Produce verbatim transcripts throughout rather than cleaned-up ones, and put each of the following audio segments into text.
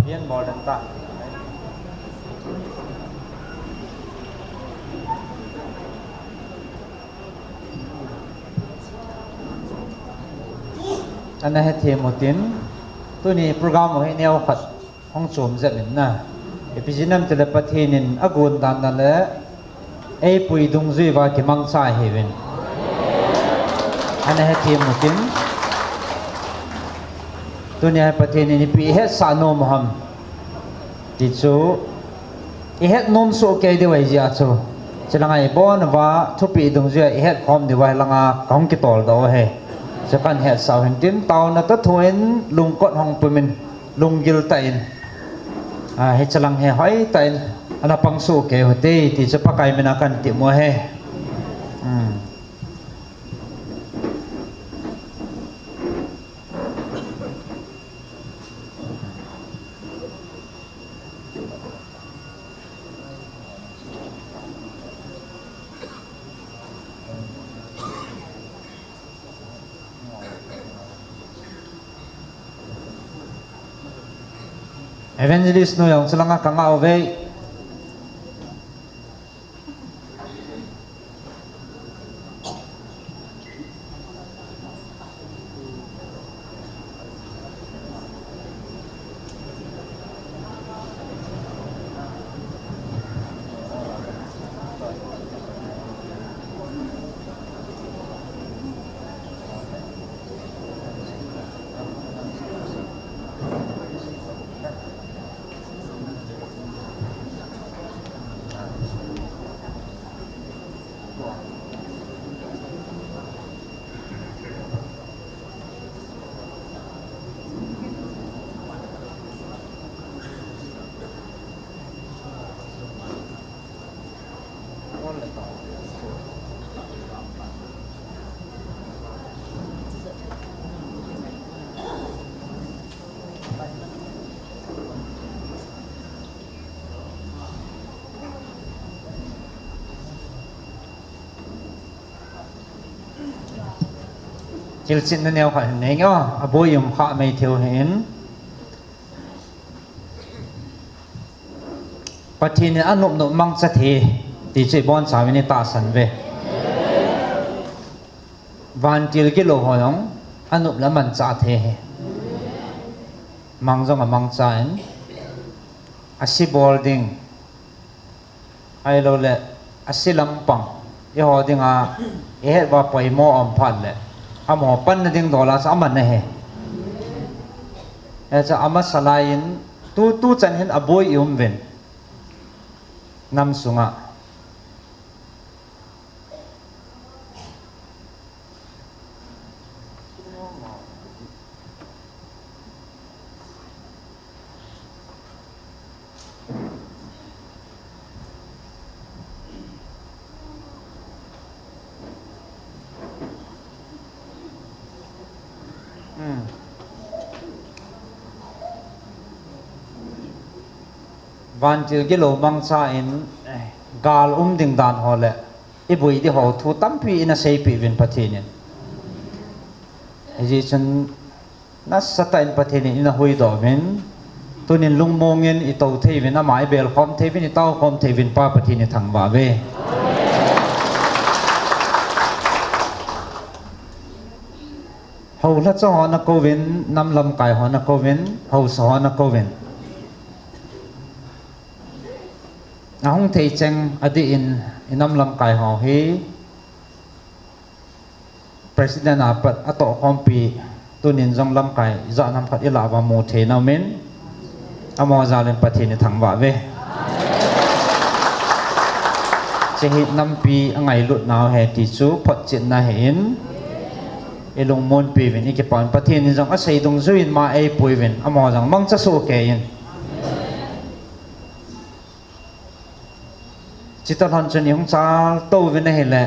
Pian bol den ta. Ana hethem utin, tuni program u hi neo khat hung chom jep in na. Ipi jeh ham itile Pathen in agon dan dan le eipui dungjui uva kimangcha ahiuvin. Ana hethem utin, tunia Pathen in ipi ihetsah nom u ham ti chu ihet nom soh kei diu ahi jeh a chu, chulanga ibon uva thupeh dungjui a ihet khom diu ahi, langa kahung kitol doh u ahi. Chu kahin hetsah u hintin, taona toh thu in lungkot hung pumin, lunggil tah in, a, hichelang hi hoitah in ana pang soh kei uhite ti chu Pakai mina kahin tem u ahi. Hmm. Evangelist nu jong chulanga kanga uve. Thilchetna neo khat hin nei nge, aboi um kha mai thei u hin. Pathen in anop nop mangcha thei ti chu ibonchauvin itahsan uve. Vantil gilou ho jong anop le amanchah thei ahi. Mang jong amangcha in, asi bol ding, ahilouleh asi lampang, eiho dinga ihet uva poimo aum phat le, amaho panna ding dol a chu aman ahi. Hiche chu amasa lai in, tu, tuchan hin aboi i um uvin, nam sunga. Hmm. Vantil gilou mangcha in, eh, gal um ding dan ho le iboi ding ho thu tampi ina seipeh uvin Pathen in. Hijeh chun nasatah in Pathen in ina huhdoh uvin, tunin lungmong in itou thei uvin, ama ibel khom thei uvin, itao khom thei uvin, Pa Pathen ithangvah uve. Houlhacha ho nakouvin, nam lamkai ho nakouvin, haosa ho nakouvin. Ahung thei cheng adih in, inam lamkai ho hi President a pat atoh khompi, tunin jong lamkai ijat ham khat ilah uva mu thei naumin, amaho jal in Pathen ithangvah uve. Hiche hi nampi angailut nau ahi ti chu photchetna ahin, ilungmonpi uvin, ikipah uvin, Pathen in jong asei dungjuiyin ama eipui uvin, amaho jong mangcha soh kei in. Chuti lhon chun ihung chaltou uvin ahile,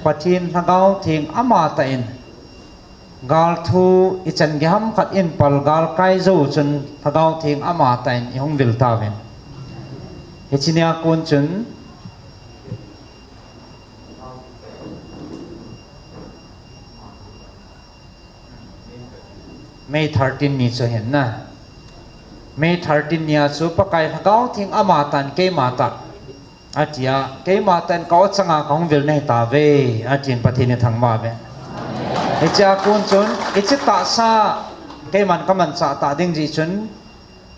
Pathen Lhagao Theng amatah in, gal thu ichan gei ham khat in pal galkai jou chun Lhagao Theng amatah in ihung vil tauvin. Hiche nia kon chun, May thirteen ni chu ahin na. May thirteen nia chu Pakai Lhagao Theng amatah in keima tah, atia, keima tah in ka-o changa kahung vil nahi tauve, atin Pathen ithangvah uve. Hichea kon chun, hiche tahsa, keiman kamanchah tah ding jeh chun,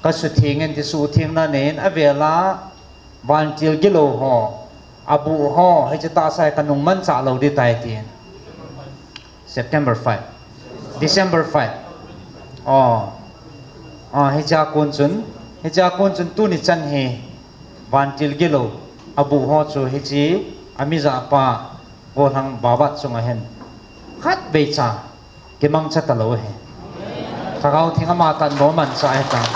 kasutheng in, tisuhthengna nei in, avela, vantil gilou ho, abuh ho, hiche tahsa hi kanung manchah lou ding tai tin. September five. December five. Oh. Ah, hichea kon chun, hichea kon chun tuni chan hi vantil gilou, abuh ho chu hiche, amijahpa, Golhang Babat chunga hin khatvei cha kimangcha talou ahi. Lhagao Theng amatah in bou amanchah ahitai.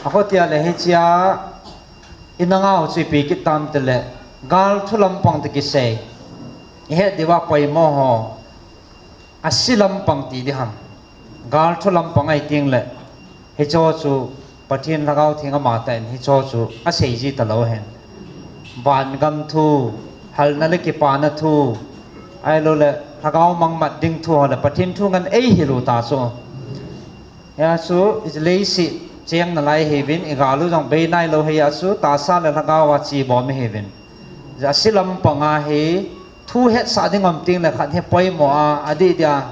Akhotia le hichea, inangau chu ipi kit tam tile, gal thu lampang toh kisei, ihet diuva poimo ho, ase lampang ti ding ham. Gal thu lampang ahi tengle, hicheho chu Pathen Lhagao Theng amatah in hicheho chu asei ji talou ahin. Vangam thu, halna le kipana thu, ahiloule lhagao mangmat ding thu ho le Pathen thu ngen eihil u ta chu. Hia chu, leiset cheng nalai hiuvin, igal u jong bei nailou hia chu, tahsa le lhagao a chibom ihiuvin. Ase lampanga hi, thu hetsah ding um tengle khat hi poimo a, adih dia,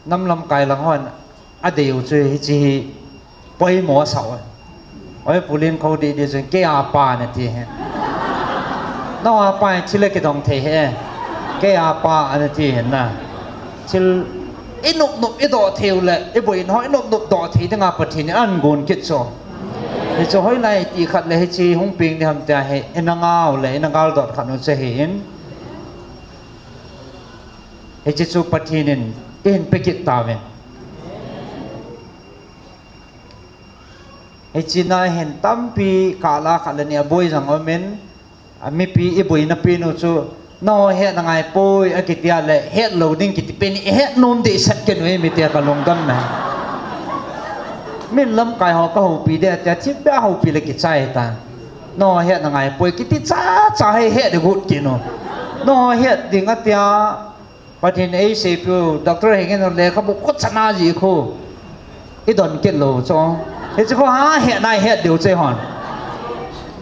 nam lamkai lang hon, adei u chu hiche hi, poimo asah u. Oi, Pu Lenkhou didi chun, kei a pa nati hi. Nao a pa hi thil akidong thei hi. Kei a pa anati hi na. Thil inopnop idoh thei u le, iboina ho inopnop doh thei dinga Pathen in agon kit chu. Hichu hoilai ti khat le hiche hung peng ding ham tia hi, inangau le, inagaldot khat u chu ahin. Hiche chu Pathen in eihin pe kit tauvin. Hiche na hin tampi kah la khat le ni aboi jong umin, a mipi iboina penu chu, nangho hetna ngaipoi akitia le, hetlou ding kiti pen ihet nom dehset kei u hi mi tia kalungdam na. Min lamkai ho kahoupi ding atia, thipbeh ahoupi le kichai ta. Nangho hetna ngaipoi kiti chacha hi het ding got kit u. Nangho het ding atia, Pathen in eiseipiu, Doctor Hengen lekhabu khutchan a jeh khu idon kit lou chu. Hiche khu ha hetna ihet diu chu eihon.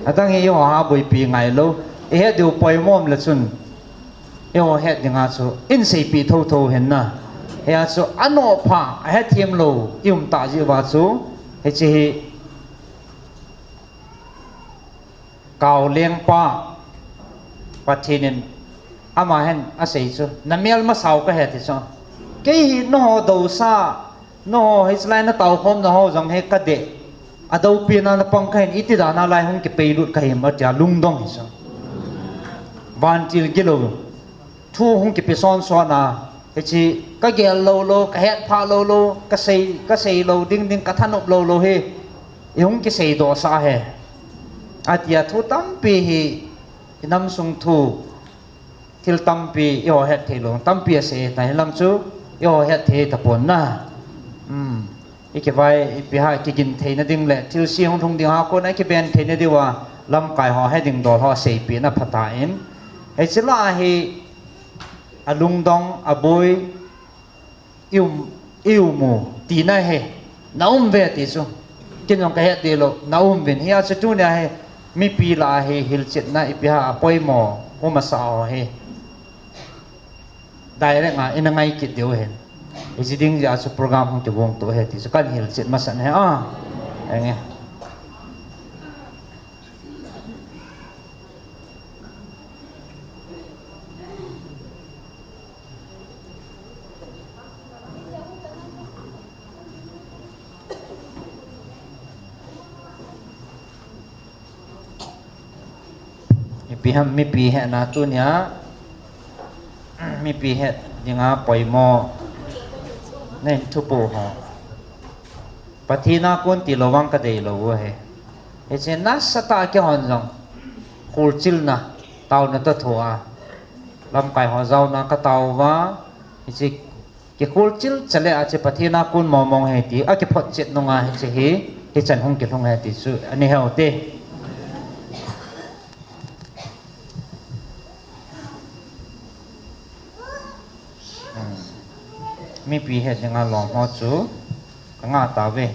Adang hi eiho ha boipi ngailou. Ihet diu poimo um le chun, eiho het dinga chu eiseipeh thouthou hen na. Hia chu anoh pha, ahethem lou ium tah jeh uva chu, hiche hi Kao lengpa, Pathen in ama hin asei chu, namel masau kahe ti chu. Kei hi nangho dousa, nangho hichelai nataokhomna ho jong hi kadei. Adoupina napang kahin, iti dana lai hung kipeilut kahim atia lungdong hi chu. Vantil gilou. Thu hung kipe sonson a, hiche kagel lou lou, kahetphah lou lou, kasei, kasei lou ding ding, kathanop lou lou hi, ihung kiseidohsah ahi. Atia thu tampi hi, inamsung thu, thil tampi, eiho hetthei lou, tampi asei ta, hilang chu, eiho hetthei tapon na. Hmm. Ikivai, ipi ham, ikigin theina ding le, thilse hung lhung ding a kona ikiven theina diuva, lamkai ho, heding dol ho, seipehna phatah in. Hiche lah a hi, alungdong, aboi, ium, ium u, tina hi, naum uve ti chu. Ken jong kahet deh lou, naum uvin. Hia chu tunia hi, mipi lah a hi, hilchetna ipi ham, apoimo, umasa ho hi. Direct a, ina ngai kit diu ahin. Hiche ding jeh a chu program hung kigong to ahi ti chu kahin hilchet masat ahi a. Enge. Ipi ham mipi hetna tunia, mipi het dinga poimo, nahin thupu ho. Pathen a kon tilou vang kadei lou u ahi. Hiche nasatah a keihon jong, kholchilna, taona toh thoa, lamkai ho jaona katao uva, hiche kikholchil chale a hiche Pathen a kon mongmong ahi ti, akiphotchet nunga hiche hi, hichan hung kilhung ahi ti chu, ana he u te. Hmm. Mipi het dinga lom ho chu, Nga ta ve.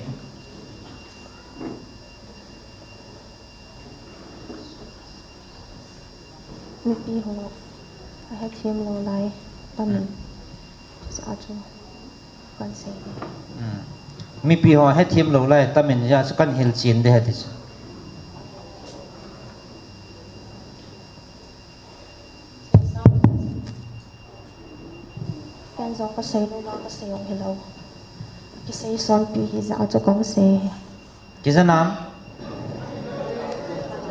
Mipi ho ahethem lou lai tamin, hmm, sa chu kan sei de. Hmm. Mipi ho ahethem lou lai tamin, ja chu kan hilchen de hati chu. Ken jong kasei nom a kasei jong hilou. Kisei sonpi hijeh a chu kahung sei. Kija nam?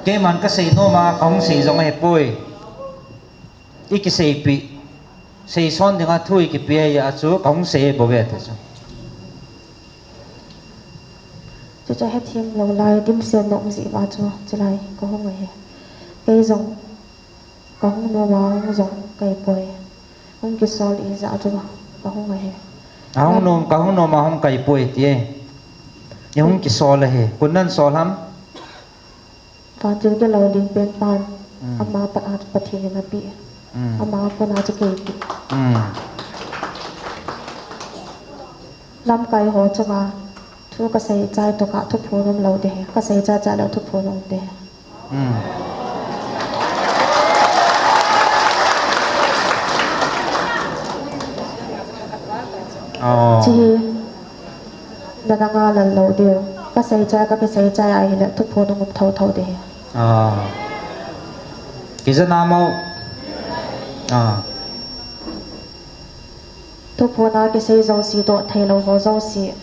Keiman kasei nom a kahung sei jong ahipoi. I kiseipi. Sei son dinga thu i kipe a chu kahung sei bou ve ti chu. Chuchu hethem lou lai dimset nom jeh uva chu chulai kahung ahi. Kei jong kahung nom a hung jong kahipoi. Hung kisol ijeh a chu kahung ahi. Ahung nom, kahung nom a hung kahipoi ti e. I hung kisol ahi. Koinan sol ham? Vantil gilou ding pen pan. Mm. Ama pat a chu Pathen in apeh. Mm. Ama kona chu kei peh. Mm. Lamkai ho chunga thu kasei chai tokah thuphon um lou de. Kasei chai chai leh thuphon um de. Hmm. Oh. Chi hi nana ngai lou diu. Kasei chai, kakisei chai ahileh thuphon um thotho de. Ah. Kija nam o. Ah. Thuphon a kisei jouse toh theilou ho jouse.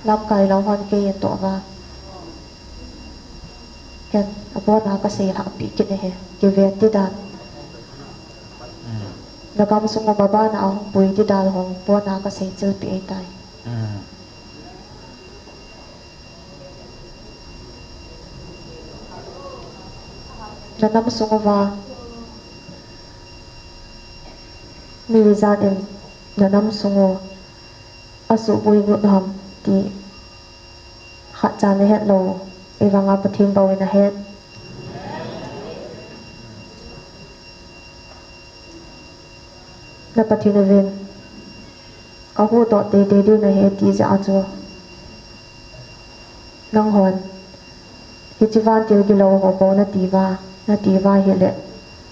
Lamkai lou hon kei in toh va. Ken abona kasei lhahpi kit ahi, kiven ti dan. Mm. Nagam sung uva bana ahung pui ti dan ho abona kasei chilpi ahitai. Mm. Nanam sung uva mi ijat in nanam sung u asuhboi ngut ham ti khatcha nahet lou, ahivanga Pathen bou in ahet. Na Pathen uvin, kahuhdoh teitei diu nahi ti jeh a chu. Nanghon, hiche vantil gilou ho bou nati uva, nati uva ahileh,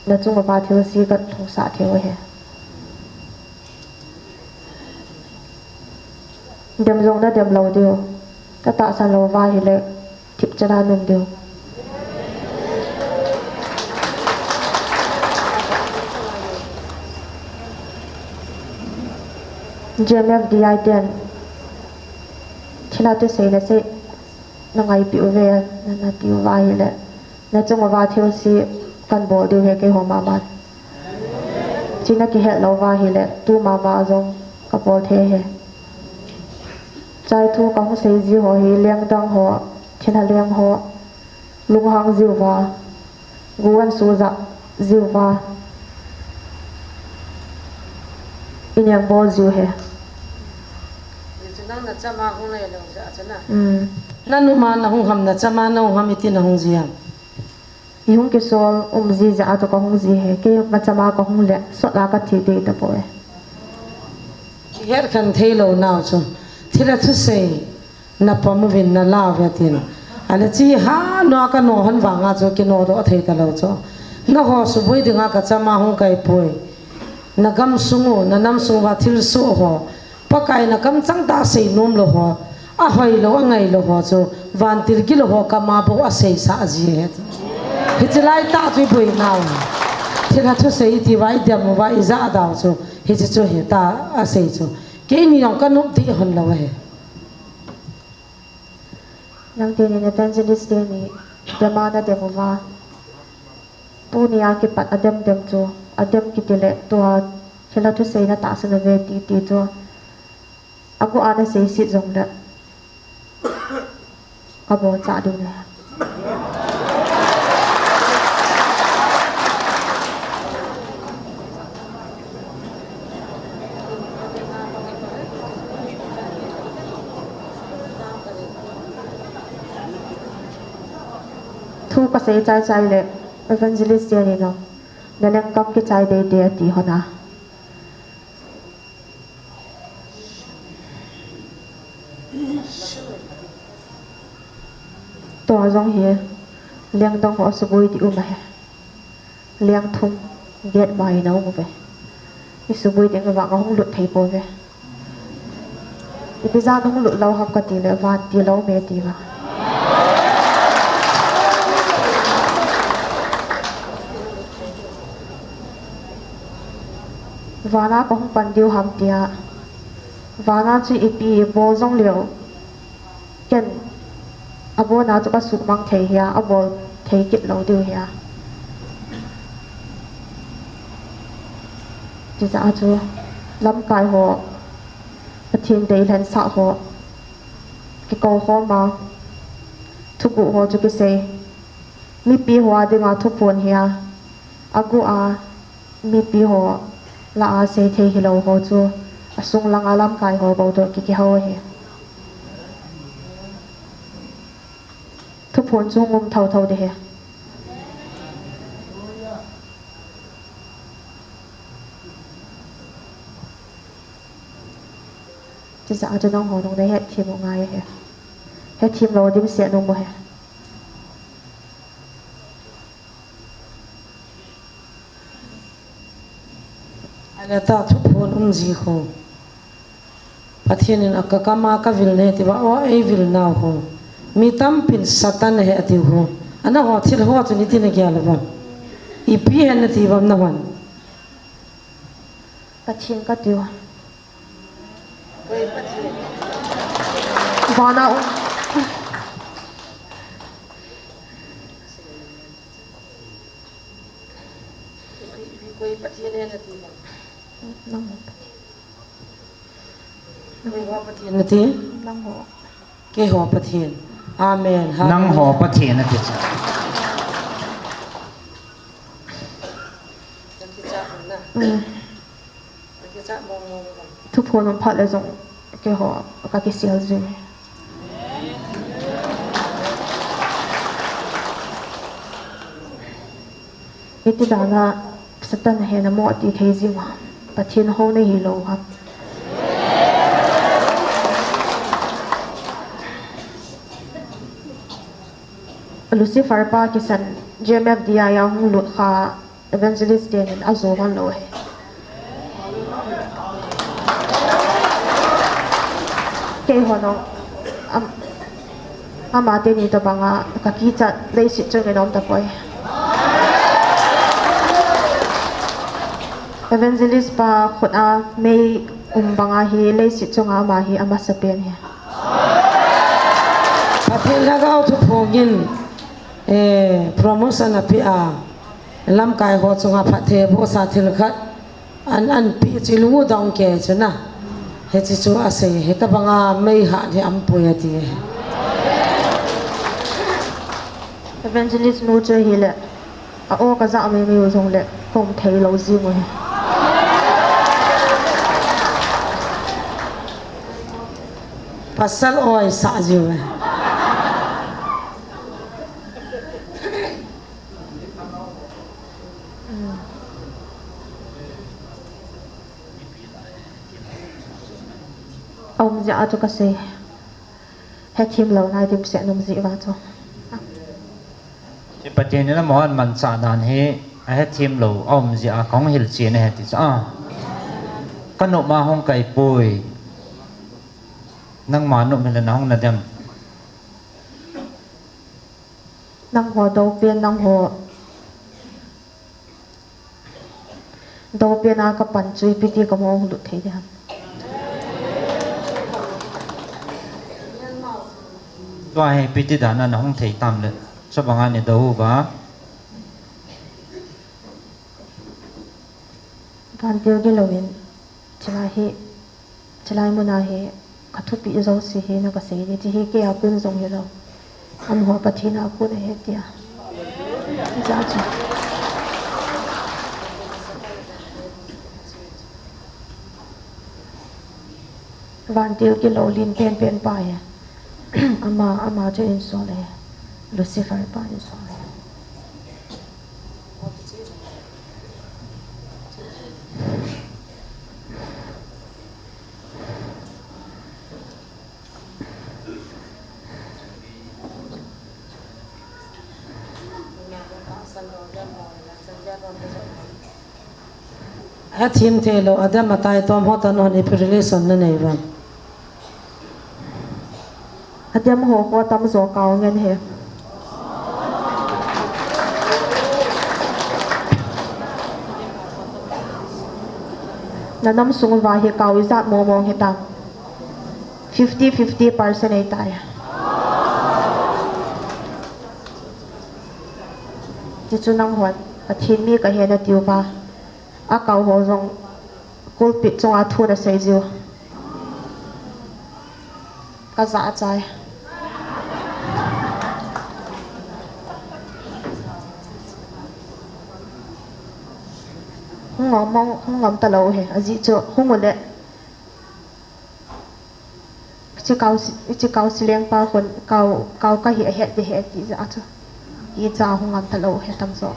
nachung uva thilse kalhungsah thei u ahi. Dem jong nadem lou diu, natahsan lou uva ahileh, thipchan a naum diu. G M F D I ten thilha thusei nasei, nangaipi uve, na, nati uva ahileh, nachung uva thilse kabol diu ahi keiho mama. Hiche nakihet lou uva ahileh, tu mama jong kabol thei ahi. Chai thu kahung sei ji ho hi, lengdang ho, thilha leng ho, lunghang jiuva, gu ahin sujah jiuva, ineng bol jiu ahi. Hichu nang nachama hung nailou jeh a chu na. Mm. Nanuma nahung ham, nachama nahung ham, iti nahung ji ham? Ihung kisol um ji jeh a chu kahung ji ahi. Kei machama kahung leh, sot a kathi ding tapoi. Ihet khen theilou nau chu. Thilha thusei napom uvin nalah uve tin. Ahileh hiche ha noa kanoh hon vanga chu kinodoh thei talou chu. Nangho suboi dinga kachama hung kahipoi. Nagam sung u, nanam sung uva thilsoh ho. Pakai in akamchang tah a seinom lou ho, ahoilou, angailou ho chu, vantil gilou ho kama bou aseisah ji ahi. Hiche lai tah chu iboinau. Thilha thusei iti uva, idem uva, ijah dau chu, hiche chu hita asei chu. Keini jong kanop dih hon lou ahi. Nangteni evangelist teni, dem a nadem uva. Tuni a kipat adem dem chu, adem kiti leh tua, thilha thusei natahsan uve ti, ti chu. Agu a naseiset jongleh, kabol chah ding ahi. Thu kasei chai chai leh, evangelist teni jong, naleng kam kichai dei dei ati hon a. Tua jong hi lengdong ho suboi di um ahi. Lengthum get mai na um uve. I suboi ding vang ahung lut thei pouve. Ipi jeh a nahung lut lou ham kati le, vantil a um e ati uva. Vana kahung pan diu ham tia. Vana chu ipi bol jong leu, ken abona chu kasuhmang thei hia, abol thei kit lou diu hia. Tijeh a chu lamkai ho, Pathen deilhen sah ho, kikou khom a, thuguh ho chu kisei. Mipi ho a dinga thuphon hia, aguh a, mipi ho lah a sei thei hilou ho chu, asung langa lamkai ho bou toh ki, kihou ahi. Thuphon chu hung um thotho ding ahi. Tijeh a chu nangho nung na hetthem u ngai ahi. Hetthem lou dimset nom u ahi. Ahile ta thuphon um ji khu, Pathen in a ka kam a kavil ne ti uva, o, eivil nau khu, mi tampin Satan ahi atiu khu. Ana ho thil ho chu niti nagel uvam? Ipi hen nati uvam nahon? Pathen katiu. Vana um. Nangho Pathen. Nangho Pathen nati? Nangho. Keiho Pathen. Amen. Hallelujah. Nangho Pathen nati chu. Mm. Thuphon um phat le jong keiho kakisel jing. Iti dan a Satan ahin amo ti thei jing a, Pathen hou nahi lou ham? Lucifer pa kisan G M F D I a hung lut kha, evangelist ten in ajo hon lou ahi. Keiho nung, am, ama teni tobang a kakichat leiset chunga um tapoi. Evangelist pa khut a mei um bang a hi leiset chunga ama hi amasapen ahi. Pathen Lhagao thuphongin, eh, promotion ape a, lamkai ho chunga phatthei abohsa thil khat ahin, ahin pe chu ilung u dong kei chu na. Hiche chu asei, hitabang a meihat hi aumpoi ati. Evangelist nu chu ahile, a-o kajah maimai u jongle, kaum thei lou jing u ahi. Pasal oi sah jiu ahi. Aum jeh a chu kasei. Hetthem louna dimset nom jeh uva chu. Hiche Pathen in amahon manchah dan hi ahetthem lou aum jeh a kahung hilchen ahi ti chu a. Kanop a hung kaipoi. Nangma nop hile nahung nadem. Nangho dou pen, nangho dou pen a kapan chu ipi ti kamong lut thei ding ham? Tua hi ipi ti dan a nahung thei tam le, chubang a neidou uva. Vantil gilou in, chulai hi, chulai mun a hi, kathupeh jouse hi na kasei ding, hiche hi kei a kon jong hilou. Amaho Pathen a kon ahi tia. Hijeh chun. Vantil gilou lin penpen pa hi. Ama, ama chu insol ahi. Lucifer pa insol ahi. Athim thei lou, adem atai tom ho toh nahon ipi relation nanei uvem? Adem ho ho atamjo kau ngen ahi. Nanam sung uva hi kau ijat mong mong hitam? Fifty fifty percent ahitai. Chuchu nanghon Pathen mi kahi nati uva, akau ho jong pulpit chunga thu nasei jiu. Kajah chai. Hung ngam, hung ngam talou ahi, ajeh chu hung uleh Hiche kau, hiche kau sileng pa khun kau, kau kahi ahet ding ahi ti jeh a chu. Hicha hung ngam talou ahi atamjo.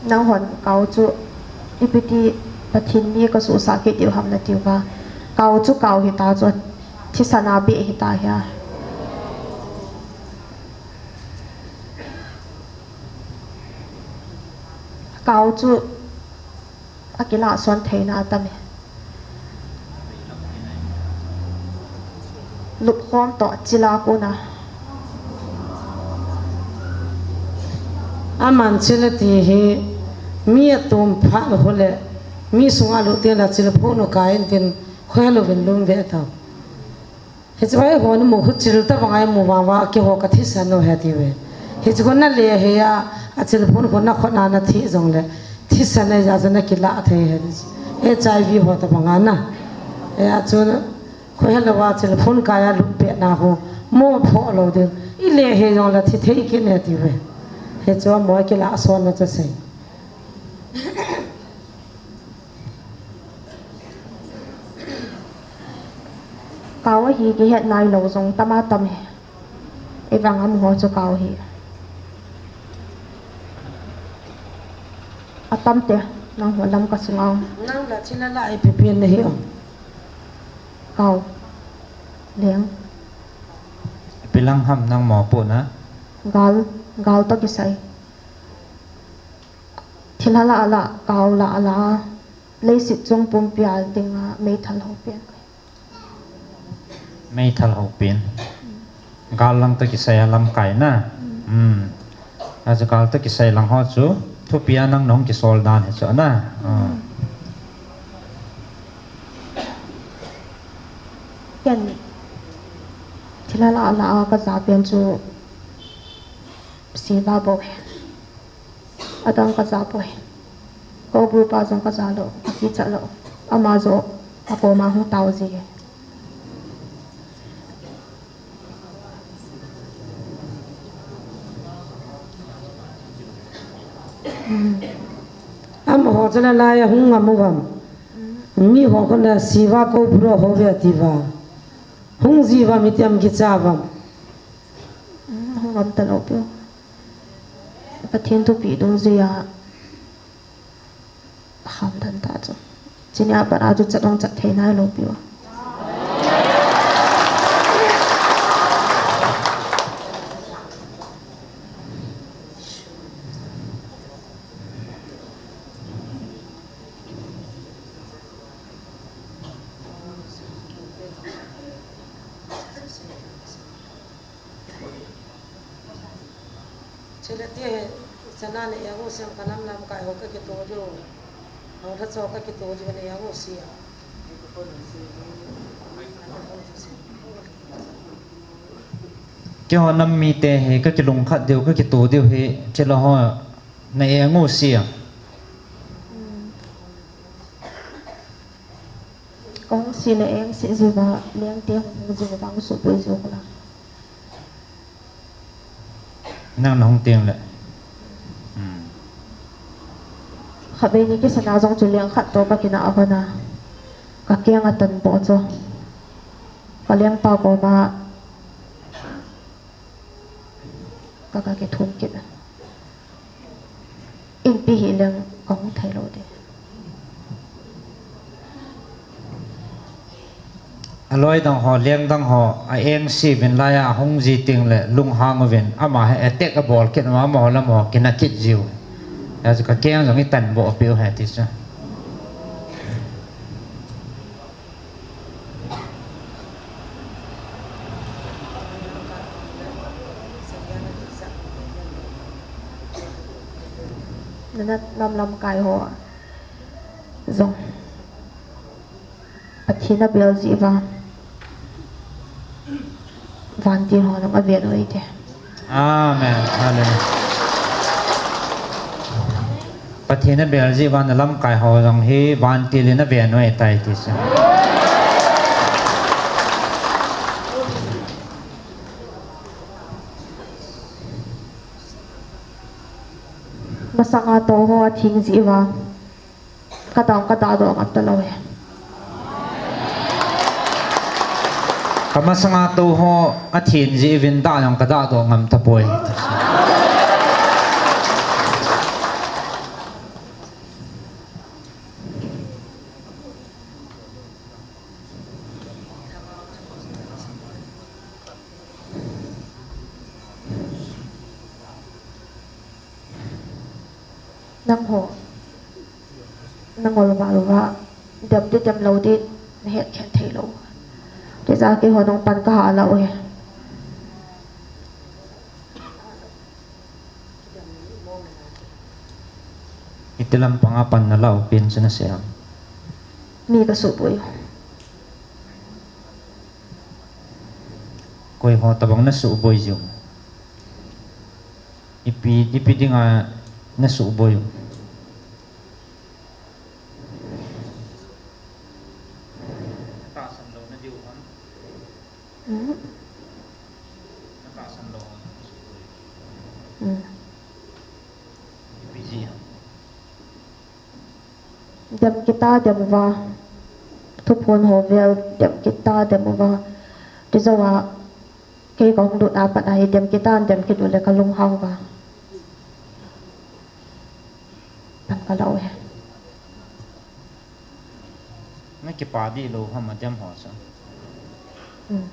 Nanghon kau chu ipi ti Pathen mi kasuhsah kit diu ham nati uva. Kau chu kau hita chu, thisan a beh hita hia. Kau chu akilah son theina atam e. Lupkhom toh chila kona. Aman chila ti hi mi atom phat u le mi sunga lut teng le chila phun u kai in tin khohel uvin lum ve tau. Hichu eiho namu khu chil tabang a imu vang uva, keiho kathisan u ahi ati uve. Hichu khu nale hei a, achil phun khu nakhut a nathi jongle, thisan a ija chu nakilah thei ahi. H I V ho tabang a na. Hia chu khohel uva chil phun kai a lut pet na khu, mo phoh lou ding. Ile hei jongle thi thei kit e ati uve. Hichu mo kilah son na chu sei. Kau ahi kihet nailou jong tam a tam e. Ivang amaho chu kau ahi. Atam te, nangho lam kasunga. Nang la thil ala ipi pen nahi o. Kau. Leng. Ipi lang ham nang mopohna? Gal, gal toh kisai. Thil ala ala, kau la ala. Leiset chung pumpi a dinga meithal hou pen. Meithal hou pen. Gal lang toh kisai a lamkai na. Hmm. Achu gal toh kisai lang ho chu thupi a nang nahung kisol dan hi chu na. Hmm. Ken thil ala ala a kaja pen chu Siva bou ahi. Adang kaja poi. Ka group a jong kaja lou, kakichat lou. Ama joh akoma hung tao ji. Hmm. Amaho chu nalai a hung ngam uvam? Hmm. Miho khun a Siva ko bro ho ve ati uva. Hung ji uvam, itiam kicha uvam? Hmm, hung ngam talou piu. Pathen thupeh dungjuia ham dan ta chu. Chuni a pat a chu chat hung chat thei nailou piu a. Chule ti hi, chana na eng u sih, ka nam lamkai ho ka kito diu. Hung tha cho ka kito diu na eng u sih a. Keiho nam mite hi ka kilungkhat diu, ka kito diu hi, chule ho na eng u sih a. Kong sih le eng sih jiuva, lengte hung hung jiuva, hung suhpui jiu kula. Nang na hung teng le. Hmm. Khatvei ni kisana jong chu leng khat toh ka kinah a hon a. Ka keng a tan po chu. Ka lengpa koma ka, ka kithum kit a. Inpi hi leng ka hung thei lo de. A loi dang ho, leng dang ho, a eng si vin lai a hung ji ting le lunghang uvin, ama he attack a bol kit, ama ho lam ho kina kit jiu. Ya chu ka keng jong i tan bo piu he ti chu. Nana lam lamkai ho jong Pathen a bel jeh uva vantil ho jong a ven u ahi te. Amen. Hallelujah. Pathen a bel jeh uva na lamkai ho jong hi vantil in a ven u ahi tai ti chu. Masanga tou ho a theng jeh uva ka dang ka dahdoh ngam ta lou e. Ka masanga tou ho a theng jeh uvin dah jong ka dahdoh ngam ta poi. Nangho, nangho lou va lou va, dem di dem lou di, na het khen thei lou. Ti ja keiho nung pan ka ha lou e. Iti lam panga pan na lau pin chu na sei am? Mi ka suboi u. Koi ho tabang na suboi jiu? Ipi, ipi dinga na suboi u? Na tahsan lou na diu ham? Mhm. Na tahsan lou ham? Mm. Ipi ji ham? Dem kita dem uva. Thuphon ho vel dem kita dem uva. Ti jou a kei ka hung lut a pat a hi dem kita dem kit u le ka lunghang uva. Pan ka lau e. Na kipa di lou ham a dem ho chu? Hmm.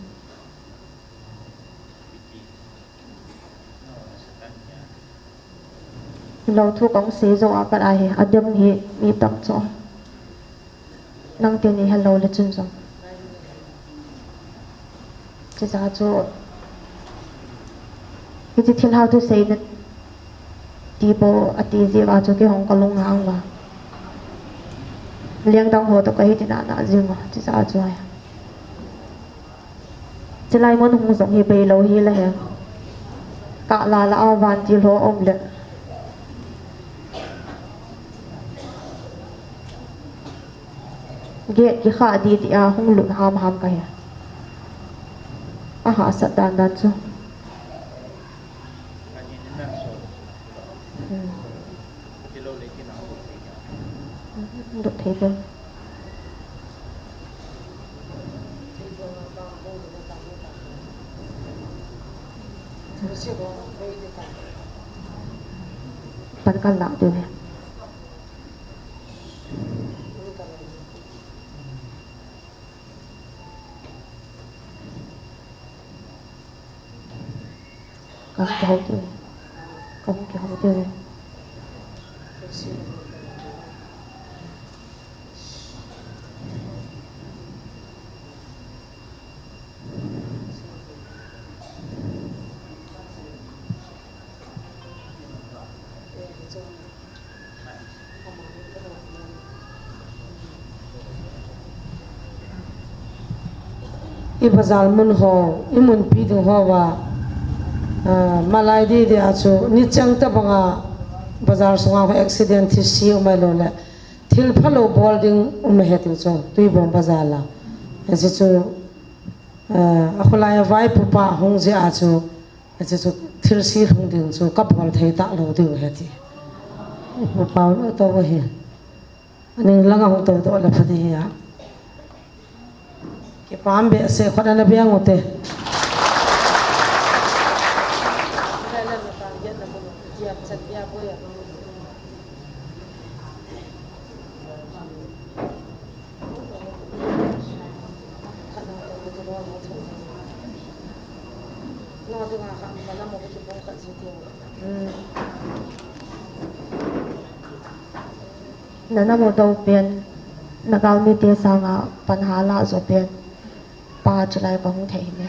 Lou thu kong sei jou a pat a hi, a dem hi mi tam chu. Nang teni hello le chun jong. Chuti ja chu, hiche thil hao thu sei na ti po a ti ji uva chu kei hung ka lunghang uva. Leng dang ho toh ka hiti nana jing uva, chuti ja chu ai. Chulai mun hung jong hi bei lou hi la he. Ka la la a vantil ho um le. Gate kikha di di a hung lut ham ham ka hi. A hahsat dan dan chu. Hmm. Lut thei pon. Pan kan lah diu hi. Ka hung kihou diu. Ka hung kihou diu. I bazar mun ho, i munpi ding ho va, ah, malai di di a chu, nicheng tabanga bazar sunga ho accident thi si umai lou le, thil phalou bol ding um he tiu chu, Tuibong bazar la. Hiche chu, ah, a khulai a vaipupa hung jeh a chu, Hiche chu thil si lhung ding chu ka bol thei ta lou diu ahi ti. Upa lou to ahi. Aning langa hung tou doh le pha ding ahi. Kipah behseh, khut ana beng ute. Nana mu do pen, na galmi te sanga pan hala zo pen, pa chulai ka hung thei ne.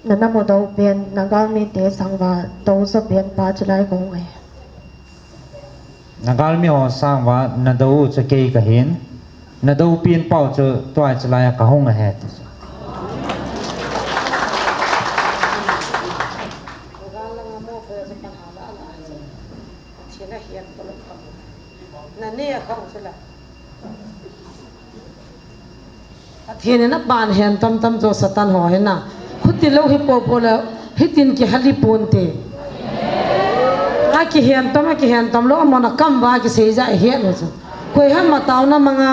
Nana mu do pen, na galmi te sangva do zo pen pa chulai ka hung e. Na galmi ho sangva na do u chu kei ka hin, na do pen pau chu tua chulai ka hung ahi ti. Pathen in aban hen tam tam jo Satan ho hina. Khuti lou hi popo le hitin kihali ponte. Akihen tam, akihen tam lou, amon a kam va kisei ja ahet lou chu. Koi ham ma taona manga,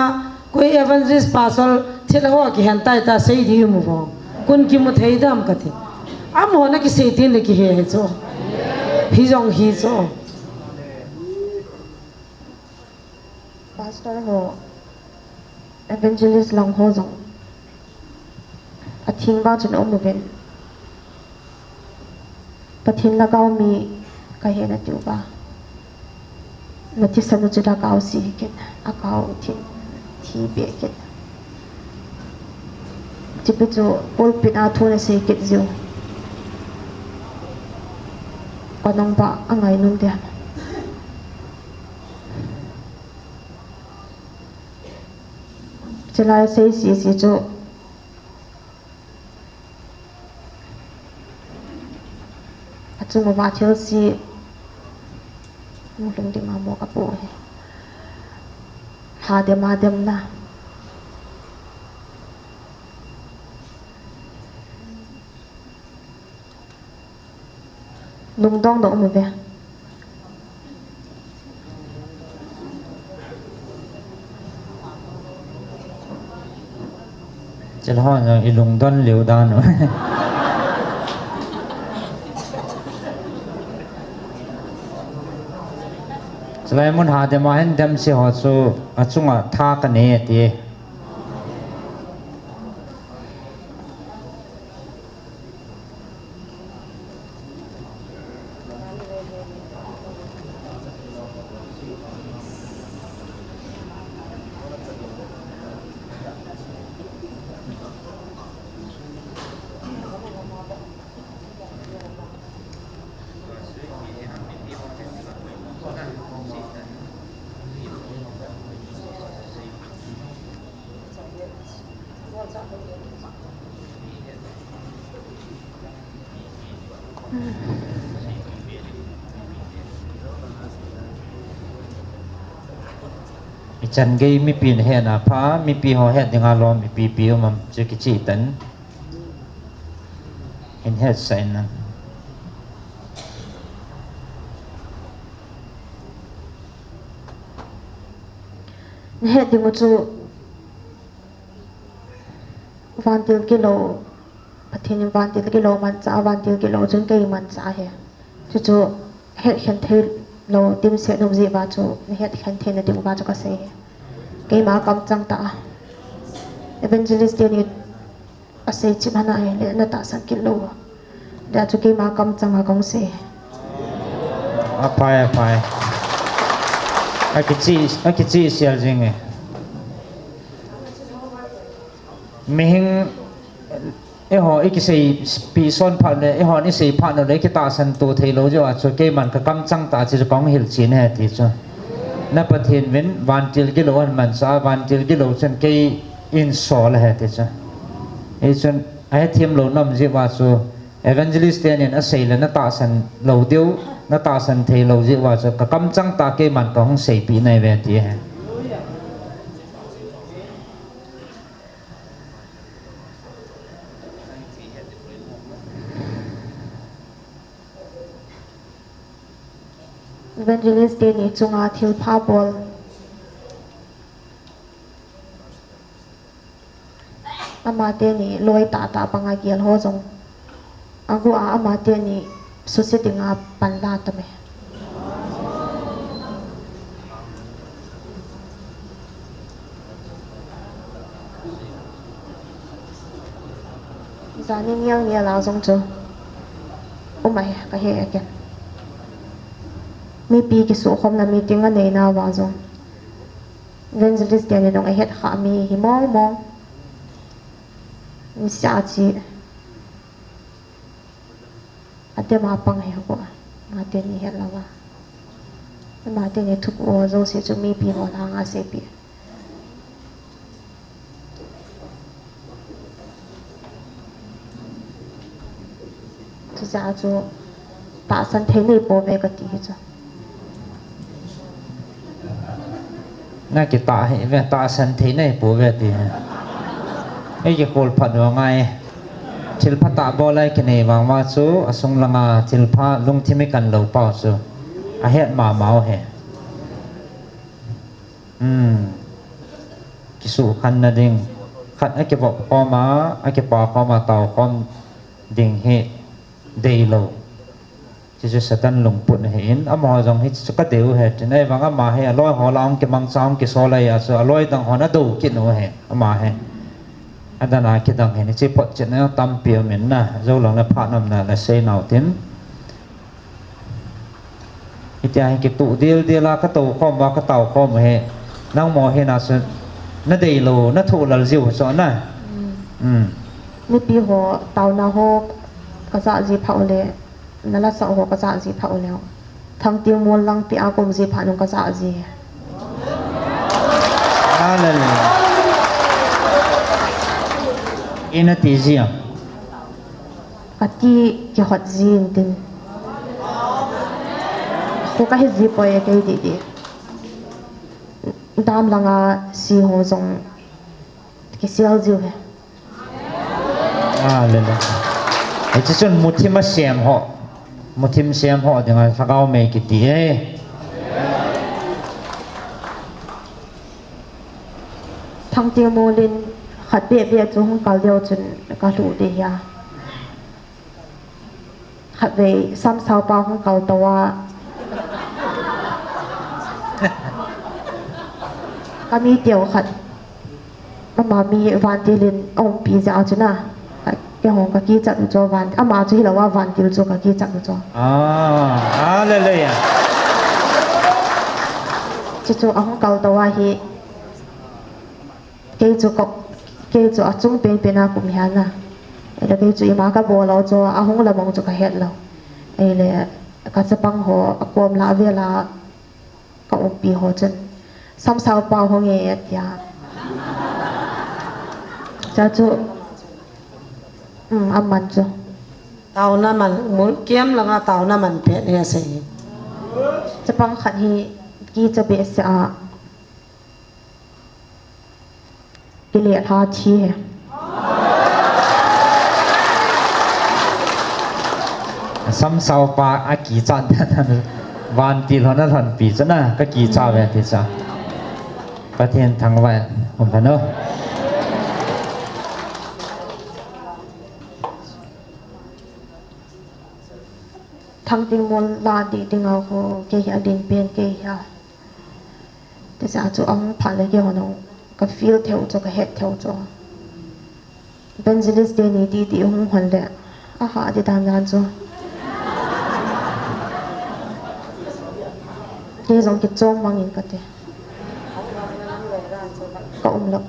koi evangelist pastor thil ho kihen tai ta sei di mu vo. Kun kimu thei dam kati. Amon a kisei tin le kihe he chu. Hi jong hi chu. Pastor ho, evangelist lang ho jong, atheng vang chun aum uvin. Pathen lhagao mi kahi nati uva. Nathisan u chu lhagao se hi kit, lhagao theng thi be kit. Chipi chu pulpit a thu nasei kit jiu. Kanung ba angai nung de. Chulai sei sisi chu achung uva thil si hung lhung ding a mo kapu hi. Hadem a dem na. Lungdong dong um uve. Chulai ho jong i lungdon leu dan u. Chulai mun hadem a hin dem se ho chu achunga tha kanei ati. Ichan gei mipi nahet na pha, mipi ho het dinga lom ipi pi um am chu kicheh tan. In het sa in nan. Nahet ding u chu vantil kilou, Pathen in vantil kilou manchah, vantil kilou chun kei manchah ahi. Chuchu hetkhen thei lou dimset um jeh uva chu, nahetkhen theina ding uva chu kasei ahi. Keima kamchang tah a. Evangelist teni asei chim hana ahile, natahsan kit lou. Hijeh chun keima kamchang a kahung sei. Aphai, aphai. Akicheh, akicheh sel jing e. Mihing, eiho, ikiseipi son phat le, eihon isei phat le, ikitahsan to thei lou jeh a chu, keiman kakamchang tah a chu kahung hilchen ahi ti chu. Na Pathen vin, vantil gilou ahin manchah, vantil gilou chun kei in sol ahi ti chu. Hichun, ahethem lou na um jeh uva chu, evangelist tenin asei le natahsan lou diu, natahsan thei lou jeh uva chu, kakamchang tah a keiman kahung seipeh nai ve ti ahi. Evangelist teni chunga thilpha bol. Amateni loi tahtah banga gel ho jong. Agu a amateni suse dinga panla tame. Tani ngial ngial a jong chu um ahi, ka he a ken. Mipi kisukhomna meeting a neina uva jong evangelist teni jong ahet kha mi hi mong mong. Nisa chi. Ate ma pang he ko. Ma teni het lava. Ma teni thuko jouse chu mipi ho langa seipeh. Chuche chu tahsan thei nei pouve kati hi chu. Na kitah hih ve, tahsan thei nei pouve ti hi. Ei kikol phat u angai. Thilpha tahbol a kinei vang uva chu asung langa thilpha lungthim i kan lou pau chu ahet mama u hi. Hmm. Kisukhanna ding. Khat a kivop khom a, a kipa khom a, tao khom ding hi deilou. Chuchu Satan lungput ahin, amaho jong hichu ka dei u ahi, tin ahivang ama hi aloi ho lah a hung kimangcha hung kisol ahi a chu aloi dang hon adou kit u ahi, ama hi. Adang a kidang hin, hiche photchetna tampi um in na, jou lang le phat um le sei nau tin. Hitia hi kituh dildil a ka tou khom uva ka tao khom u hi. Nangma hina chu na deilou, na thoh lal jiu chu na. Hmm. Mipi ho taona ho ka ja ji pha u le, na la sa ho ka ja ji pha u le. Thangtingmol lang pi a ka um ji pha nung ka ja ji. Hallelujah. Ina ti ji a. Kati kihot jin tin. Khu kahi ji poi kei ti ti. Dam langa si ho jong kisel jiu he. Ah, le le. Hiche chun muthim a sem ho. Muthim sem ho dinga lhagao mei kiti e. Thangtingmol in khat beh beh chu hung kal deu chun ka lhuh ding ahi. Khatvei Samsao pa hung kal tou a. Ka mi teu khat. Ama mi vantil in a umpi jeh a chu na. Kei hung ka kichat u chu van, ama chu hilou a vantil chu ka kichat u chu. Ah, hallelujah. Chuchu ahung kal tou ahi. Kei chu ka, kei chu achung penpen a ka um ahi na. Ahile kei chu ima ka bol lou chu, ahung lamong chu ka het lou. Ahile ka chapang ho, akom lah vel a ka umpi ho chun, Samsao pa hung e, atia. Chuchu, um, aman chu. Taona man, mul kem langa taona man pet ahi asei. Chapang khat hi kicha behseh a. Kile lha thi he. Samsao pa a kichat dan vantil hon alhonpi chu na ka kicha ve ti chu. Pathen thangvah in um hen o. Thangtingmol la ding ding a khu kei hi adin pen kei hi a. Tisa chu ahung phat le kei hon ka feel theu chu, ka het theu chu. Evangelist teni titi hung hon le. Aha, ati dan dan chu. Kei jong kichom mang in kati. Ka um lou.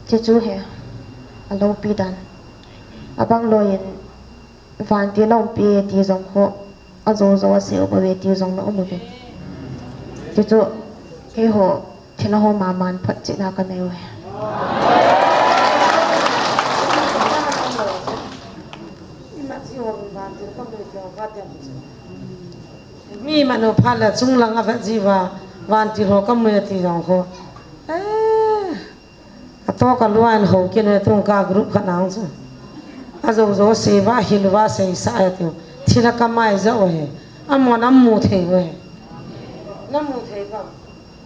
Chuchu he, aloupi dan. Abang loi in, vantil a umpi e ti jong ho, ajou jou a seiu bou ve ti jong na um uvin. Chuchu, keiho, thilha ho maman photchetna ka nei u he. Mi manu phat le chung lang a vet jiuva, vantil ho ka mu e ti jong ho. Eh, ka to ka lua in ho kit e tung ka group khat nang chu. Ajou jou sei uva, hil uva sei sa e ti. Thilha ka mai ja u he. Amon amu thei u he. Na mu thei uva.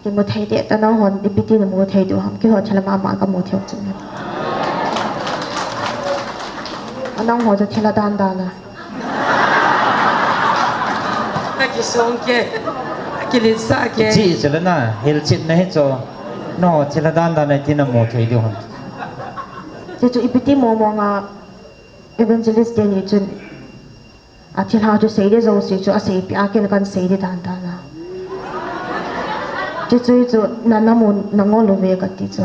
Kimu thei te ta nang hon, ipi ti na mu thei diu ham, keiho thilha mama ka mu thei u chu. Anang ho chu thilha dan dan a. Kisong ke, kilitsa ke. Chi chila na, hilchetna hi chu. No, chila dan dan na tina mu thei diu ham. Chu chu ipi ti mo mo nga evangelist teni chun. Athilha chu seide jouse chu aseipi a ken kan seide dan dan a. Chu chu chu nana mun nangol uve kati chu.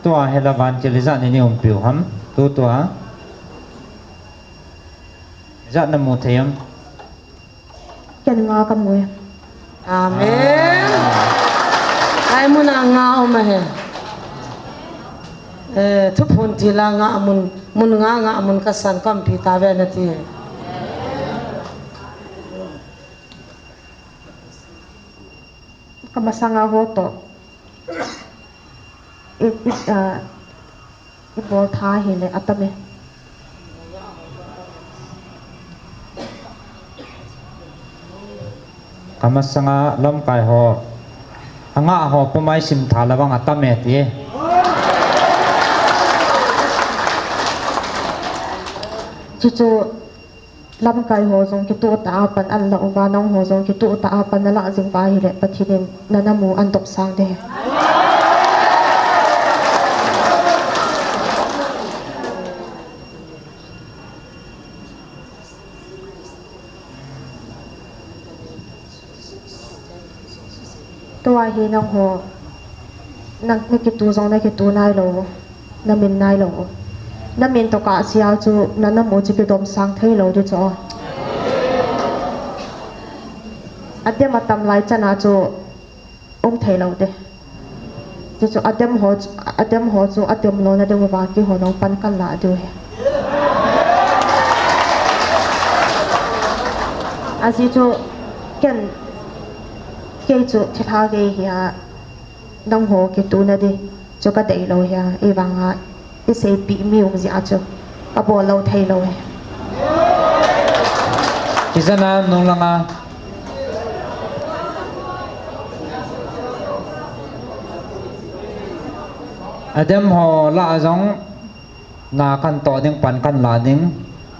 Tua hela van chili ijat ni ni umpiu ham. Tu tua. Ijat na mu thei am. Ken nga ka mu e. Amen. Ai mun a nga um ahi. Eh, thuphon tila nga mun, mun nga nga mun kasan kampi tave nati. Kamasanga ho to. I, i, ah, ibol tha hile atame. Kamasanga lamkai ho. Anga ho pumai sim tha lavang atame ti. Chuchu Lamkai ho jong kituh tah a pan ala um a, nangho jong kituh tah a pan nala jing uva ahile, Pathen in nana mu ahin dopsang ding ahi. Tua hi nangho, na, na kitu jong na kitu nailou, na min nailou. Na min toh kasei a chu, nana mu chu kidopsang theilou ding chu. Adem atam lai chan a chu, um theilou ding. Chuchu adem ho chu, adem ho chu, adem louna ding uva keiho nung pan kalah diu ahi. Ajeh chu ken, kei chu thilha gei hia, nangho kituna ding chu kadeilou hia, ahivanga iseipi mi um jeh a chu kabol lou theilou ahi. Kijana nung langa. Adem ho lah a jong na kan toh ding pan kan lah ding.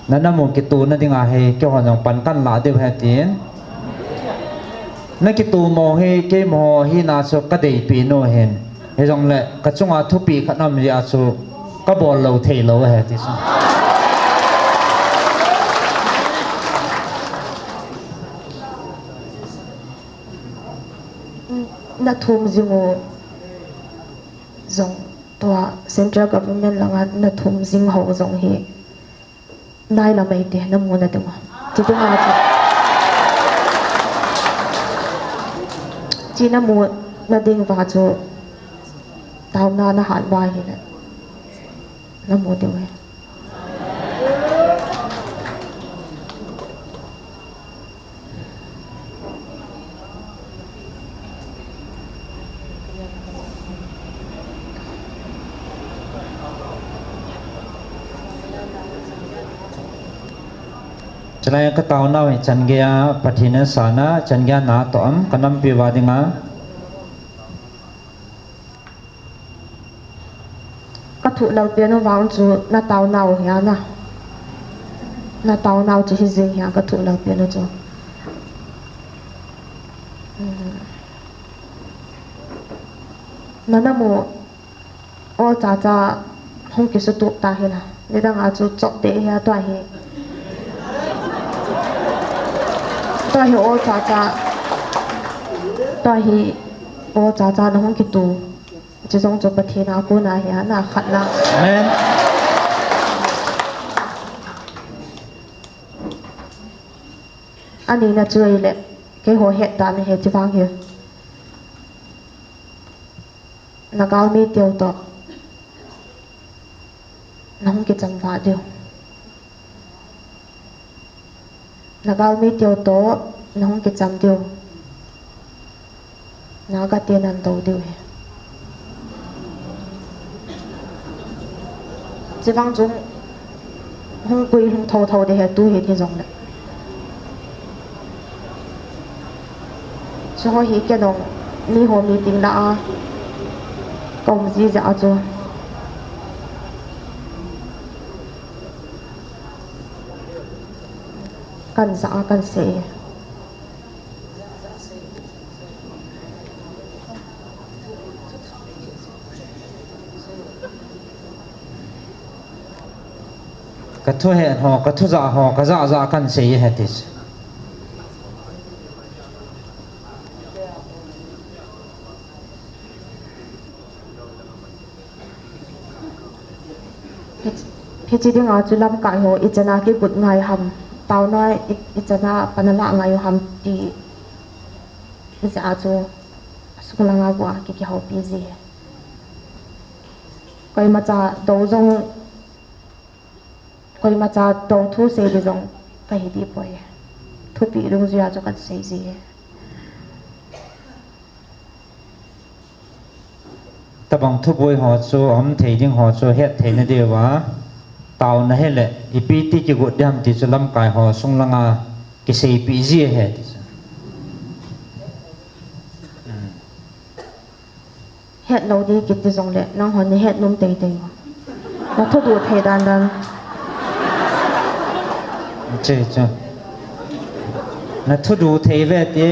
Nana mu kituna ding ahi, keiho jong pan kan lah diu ahi tin. Na kitu mo hi, kei mo hi na chu kadeipi nu hin. Hijongle, kachunga thupi khat um jeh a chu, kabol lou theilou ahi ti chu. Na thum jing u jong tua central government langa na thum jing ho jong hi. Nailam eite, na muna ding u. Chu dinga chu. Chu na muna ding uva chu. Taona na hat uva ahile. Na mu diu ahi. Chulai a kataonau hi chan gei a Pathen in asana, chan gei a natoh am, kanampi uva dinga. Kathuh lel pen u vang chu nataonau hia na. Nataonau chu hijing hia kathuh lel pen u chu. Hmm. Nana mu ol chacha hung kisutup ta hila. Nidang a chu chop deh hia tua hi. Tua hi ol chacha. Tua hi ol chacha na hung kitu. Chu jong chu Pathen a kona hi a na khat la. Amen. Ani na chu ahile, keiho het dan ahi chu vang hi. Na galmi teu toh. Na hung kicham vah diu. Na galmi teu toh, na hung kicham diu. Naga te nan tou diu ahi. Chuvang chung hung kui hung thou thou ding ahi tu hi hijongle. Ho hi kei jong mi ho meeting lah a ka um ji jeh a chu kan ja a kan sei. Ka thuhet ho, ka thuja ho, ka jahja kan sei ahi ti chu. Hiche dinga chu lamkai ho ichan a kigot ngai ham, taona i, ichan a pan a lah ngai u ham ti jeh a chu sung langa go a ki, kihoupi ji. Koimacha dou jong, koimacha dou thu sei ding jong kahi deh poi. Thupeh dungjuia chu kan sei ji. Tabang thuboi ho chu, um thei ding ho chu, het theina diuva, taona hile, ipi ti kigot ding ham ti chu lamkai ho sung langa kiseipeh ji ahi ti chu. Hmm. Het lou ding kiti jongle, nangho nahet nom teitei mo. Na thuduh thei dan dan. Che, che. Na thuduh thei ve ti.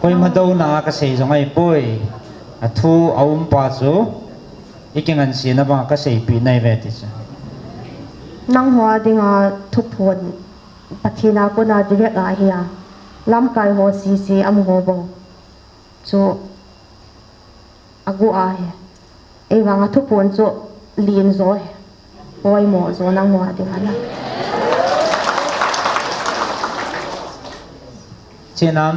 Koima douna a kasei jong ahipoi. Athu aum pa chu. I kingansena banga kaseipeh nai ve ti chu. Nangho a dinga thuphon Pathen a kona direct ahi a. Lamkai ho sese um ho bou chu agu ahi. Eivanga thuphon chu len jo ahi. Poimo jo nangho a dinga na. Chenam.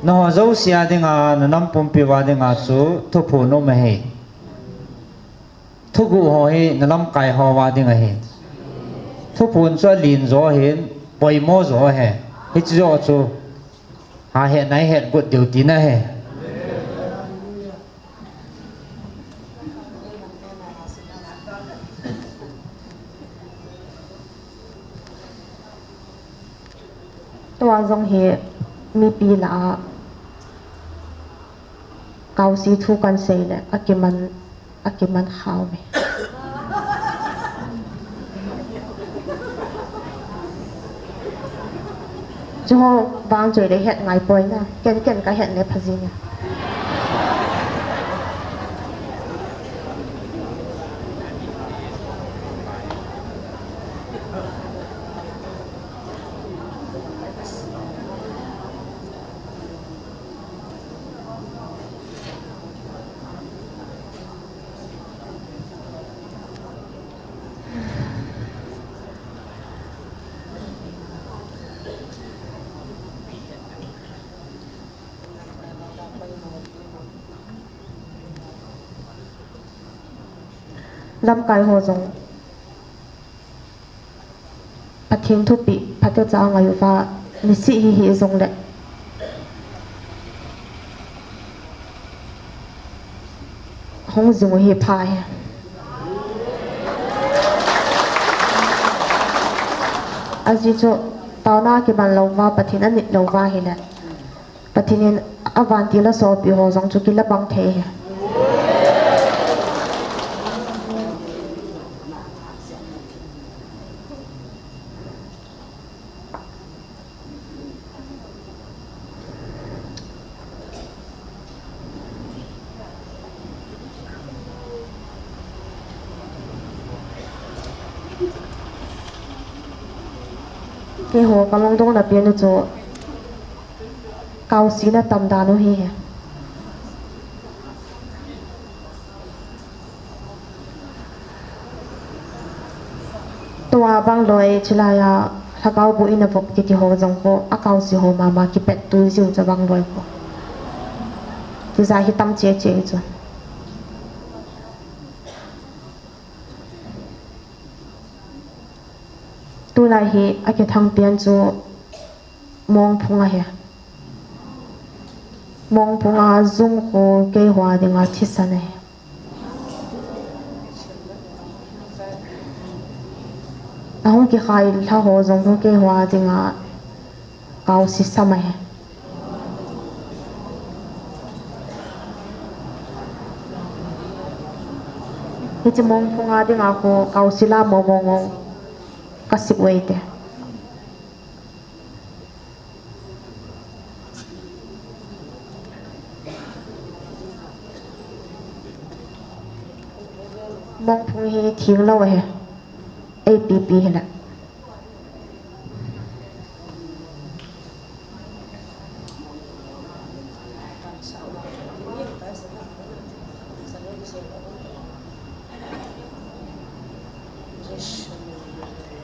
Nangho jouse a dinga, na nam pumpi uva dinga chu thuphon um ahi. Thuguh ho hi na lamkai ho uva ding ahi. Thuphon chu alen jo ahin, poimo jo ahi. Hiche jo chu ha hetna ihet got diu tina ahi. Tua jong hi mipi lah a kaosi thu kan sei le akiman, akiman khao me. Chu ho vang chu le het ngai poi na, ken ken ka het le pha jing a. Lamkai ho jong Pathen thupeh phatecha angai uva, nisih hi hih jongle hung jing u hi pha hi. Ajeh chu taona kiman louva, Pathen anit louva ahile, Pathen in avantil a sopi ho jong chu kila bang thei hi. Keiho kalungdong na pen u chu kaosi na tam dan u hi. Tua bang loi chilai a lhagao bu ina vop kiti ho jong ko, akaosi ho mama kipet tu jiu cha bang loi ko. Tija hi tam che che chu. Tulai hi akithang pian chu mong phung ahi. Mongphung a jung khu keiho a dinga thisan ahi. Ahung kikhai lha ho jong khu keiho a dinga kaosi sam ahi. Hiche Mongphung a dinga khu kaosi la mong mong mong kasei uve. Mongphung hi thing lou ahi. Ei pipi hile.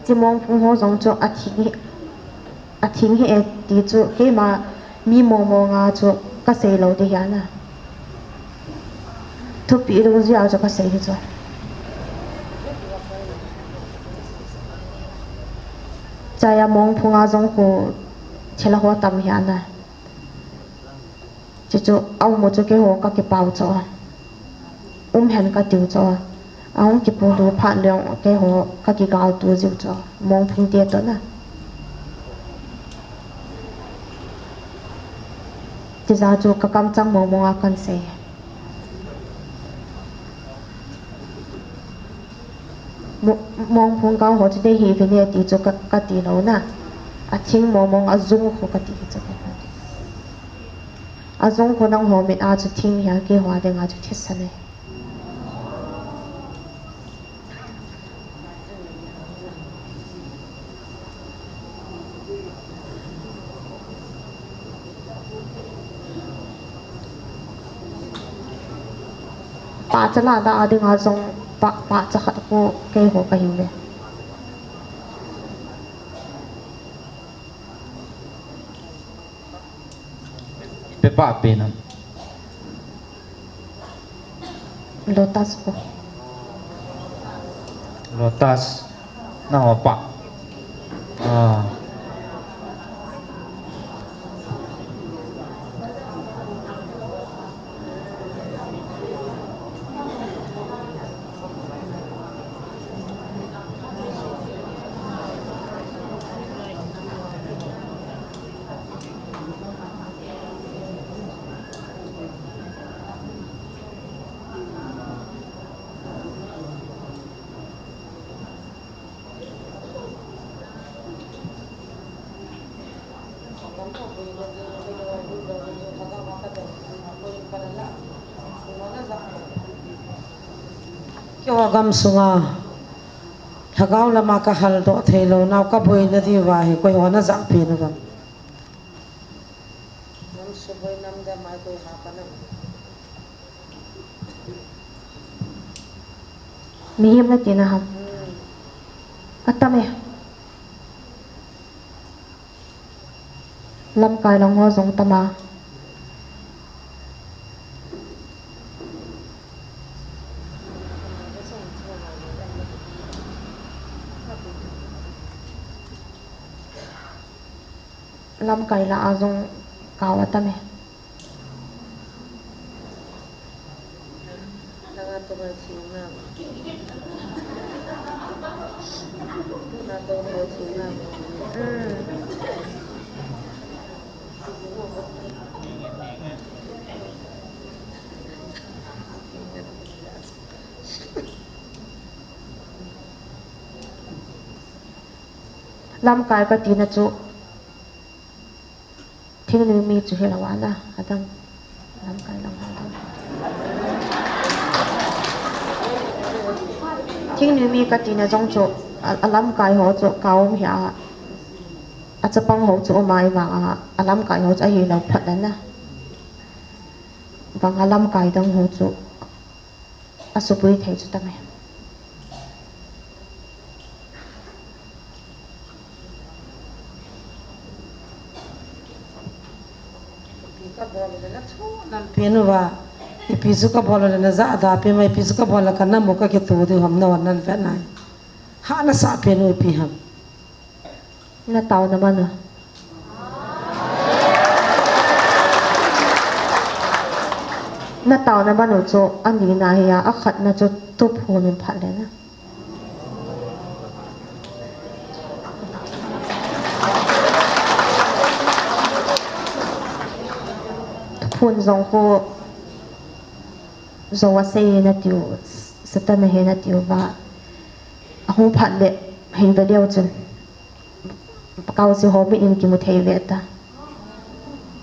Hiche Mongphung ho jong chu athing hi, athing hi e ti chu keima mi mong mong a chu kasei lou ding ahi na. Thupi lou jeh a chu kasei hi chu. Chaya Mongphung a jong khu thilha ho tam ahi na. Chuchu aum u chu keiho kakipah u chu. Um hen katiu chu. Ahung kiphung lhu phat leh keiho kakigal tu jiu chu. Mongphung te toh na. Tijat chu kakamchang mong mong a kahin sei. Mo-, Mongphung keiho chu dei hi vin e ti chu ka, kati lou na. Athing mong mong a jung khu kati hi chu. Ajung khu nangho mit a chu thing ahi, keiho a dinga chu thisan ahi. Pahcha lah a dinga jong pah, pahcha khat khu keiho kahiuve. Ipi pah pen ham? Lotus ko. Lotus. Nangho pah. Ah. Keiho gamsunga lhagao lama kahal doh thei lou nau kaboina diuva hi koiho najahpeh uvem? Mihem natina ham? Atam e. Lamkai lang ho jong tam a. Lamkai lah a jong kau atam e. Lamkai katina chu. Thingnoi mi chu hilou a na, adang lamkai lang ho dang. Thingnoi mi katina jong chu, a, alamkai ho chu kaum ahi a, achapang ho chu um ahi vang a, alamkai ho chu ahilou phat na na. Vang alamkai dang ho chu. Asuboi thei chu tam e. Ipi chu kabol le najah da pi mai, ipi chu kabol le kanam u kakitoh diu ham, na wan nan vet nai. Hah nasah pen u ipi ham. Nataona man u. Na taona ban u chu anina hi a, akhatna chu thuphon um phat le na. Thuphon jong khu jou asei na tiu, Satan ahi na tiu va. Ahung phat le hin ve leu chun. Kaosi ho mit in kimu thei ve ta.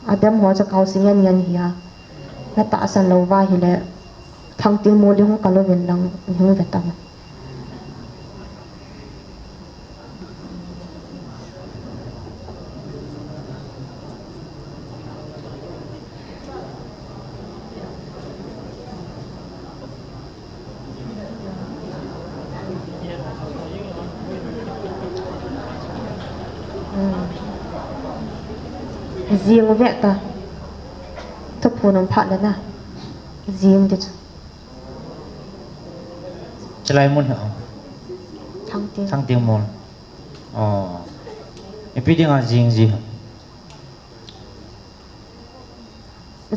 Adam ho chu kaosi ngen ngen hi a. Na tahsan lou va hile. Thangting mol hung kal uvin lang hung ve ta. Jing u ve ta. Thuphon um phat le na. Jing ti chu. Chilai mun ha. Thangting. Thangting mol. Oh. Ipi dinga jing ji.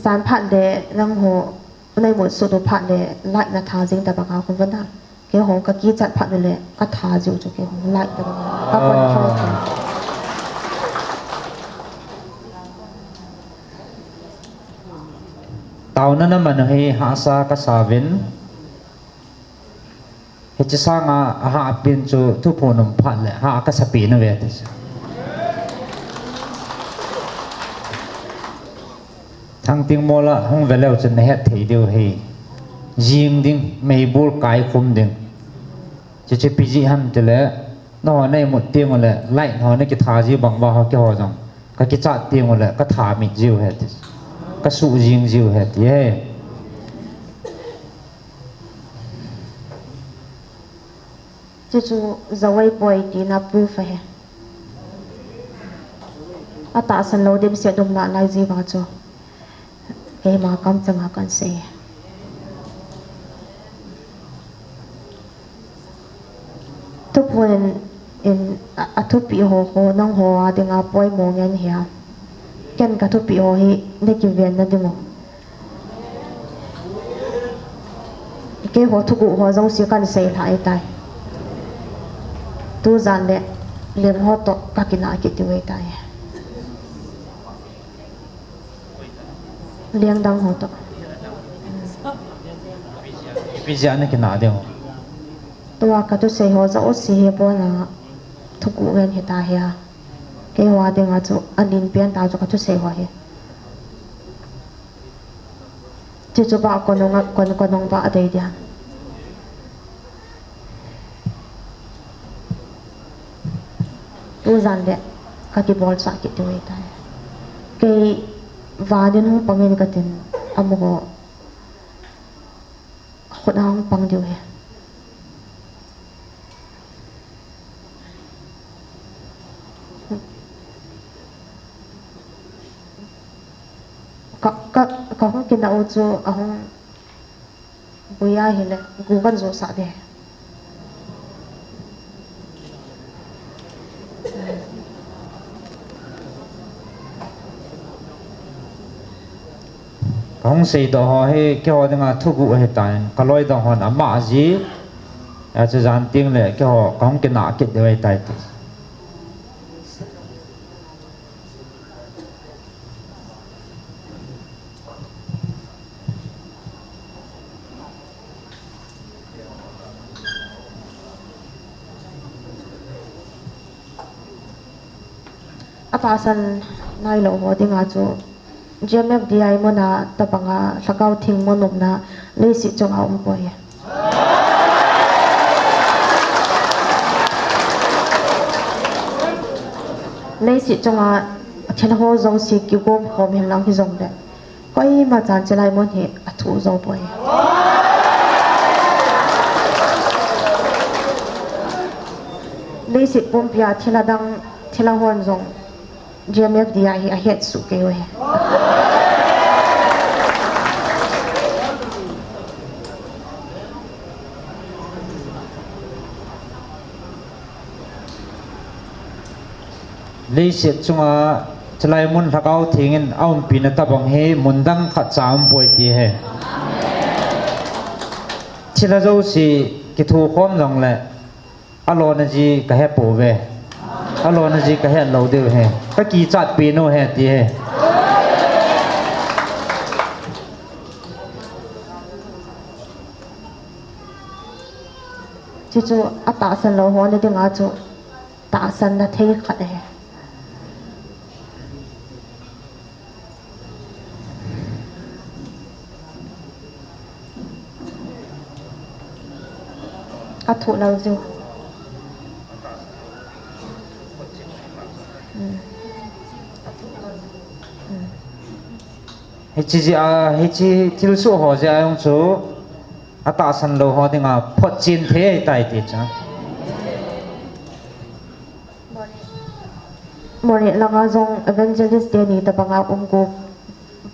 Jan phat le nang ho. Nai mun sut u phat le light na tha jing ta banga khu vana. Keiho ka kichat phat le ka tha jiu chu keiho light ta banga. Ka kon tha ta. Taona na man hi hahsa ka sa vin. Hiche sanga ahahpin chu thuphon um phat le ha ka sapi na ve ti. Thangting mol a hung ve leu chun na het thei diu hi. Jing ding, meibul kai khum ding. Chuche ipi jeh ham tile, nangho na imut teng ule, light ho na kitha ji bang uva ho keiho jong. Ka kichat teng ule, ka tha mit jiu ahi ti. Ka suh jing jiu ahi ti e. Chuchu jou ahipoi tina proof ahi. Atahsan lou dimset um nalai jiuva chu. Keima kamchanga kan sei. Thuphon in, in a, athupeh ho, ho nangho a dinga poimo ngen hia. Ken ka thupeh ho hi na kiven na diu. Keiho thuguh ho jouse kan sei lha ahitai. Tujan le leng ho toh ka kinah kit diu ahitai. Leng dang ho toh. Ipi jeh a na kinah diu. Tua ka thusei ho jouse hi abona thuguh ngen hita hia. Keiho a dinga chu alinpen tah chu ka thusei ho hi. Chuchu ba konung a, kon, konung ba adei dia. Tujan le ka kibolsah kit diu ahitai. Kei van in hung pang in katin amaho khut a hung pang diu ahi. Ka, ka, ka hung kinah u chu ahung bui ahile, gu kan josah de. Ka hung seidoh ho hi keiho dinga thuguh ahitan, ka loidoh hon ama ji, achu jan teng le keiho ka hung kinah kit diu ahitai ti. Atahsan nailou ho dinga chu G M F D I muna tabanga Lhagao Theng mun umna leiset chunga umpoi. Leiset chunga thil ho jouse kigom khom hen lang hijongle, koima chan chulai mun hi athuh jou poi. Leiset pumpia thil adang, thil ahon jong G M F D I hi ahet suh kei uve. Leiset chunga chulai mun Lhagao Theng in aumpina tabang hi mun dang khat cha umpoi ti ahi. Thil a jouse kithokhom jongle, alona ji kahe pouve. Alona ji kahe lou diu ahi. Kakichat pi nu ahi ti ahi. Chuchu atahsan lou ho na dinga chu tahsanna thei khat ahi. Athoh lou chu. Hmm. Hmm. Hiche jeh a, hiche thilsoh ho jeh a jong chu atahsan lou ho dinga photchen thei ahitai ti chu. Moreh langa jong evangelist teni tobanga um gu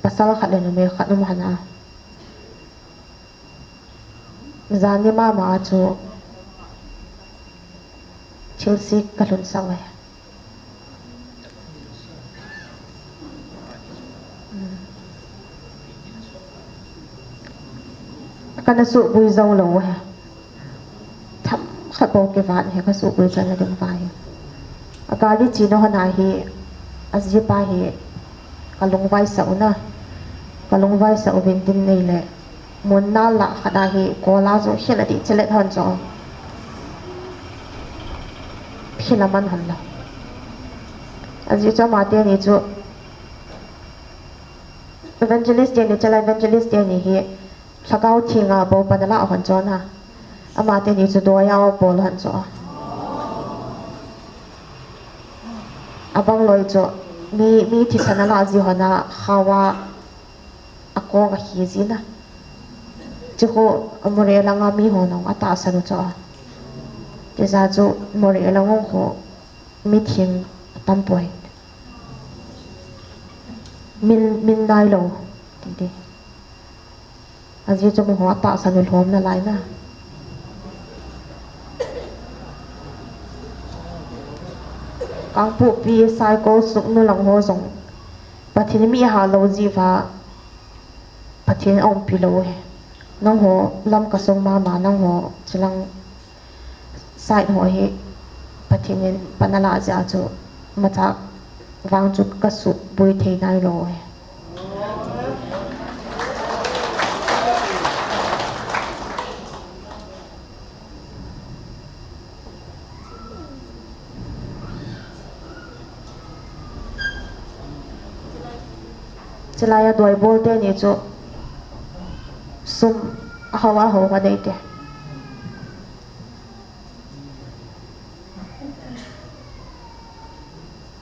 pasal khat le numei khat um hana. Jani mama chu thilse kalhunsah uve. Kana suboi jou lou uve. Themkhat bou kivat hi kasuboi chan na ding uva hi. Agari chena hon ahi, ajipa hi kalungvaisah u na. Kalungvaisah uvin tin neile. Mun nal lah khat ahi, kola chu khel a ding chelet hon chu. Khel a man hon la. Ajeh chu amateni chu evangelist teni, chala evangelist teni hi Lhagao Thenga bou pan ala hon chu na. Amateni chu doiya bol hon chu. Abang loi chu mi, mi thisan ala ji hon a khaoa akong ahi ji na. Chukhu Moreh langa mi hon jong atahsan u chu. Chujeh chu Moreh lang jong khu mi thim atam poi. Min, min nailou. Titi. Ajeh chu amaho atahsan u lhom nalai na. Kangpokpi, Saikul, Sugnu lang ho jong Pathen mi ahat lou jeh uva Pathen aumpi lou ahi. Nangho Lamka sung mama, nangho chulang side ho hi Pathen in pan ala jeh a chu machak vang chu kasuboi thei nailou ahi. Chulai a doi bol teni chu sum ahao ahao ka nei te.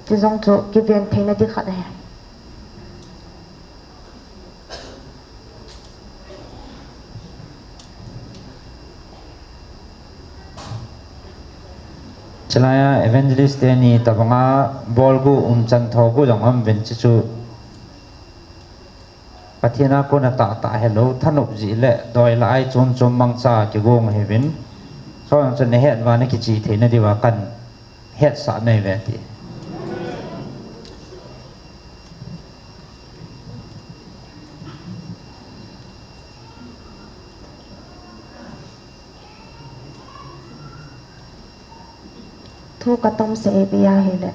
Chujong chu kiven theina ding khat ahi. Chulai a evangelist teni tobanga bol gu umchan tho gu jong aum uvin chuchu. Pathen a kona tahtah helou thanop jeh le doi lah a i chom chom mangcha kigong ahiuvin. Chujong chu nahet uva nakiche theina diuva kahin hetsah nahi uve ti. Thu katom seibe ahile.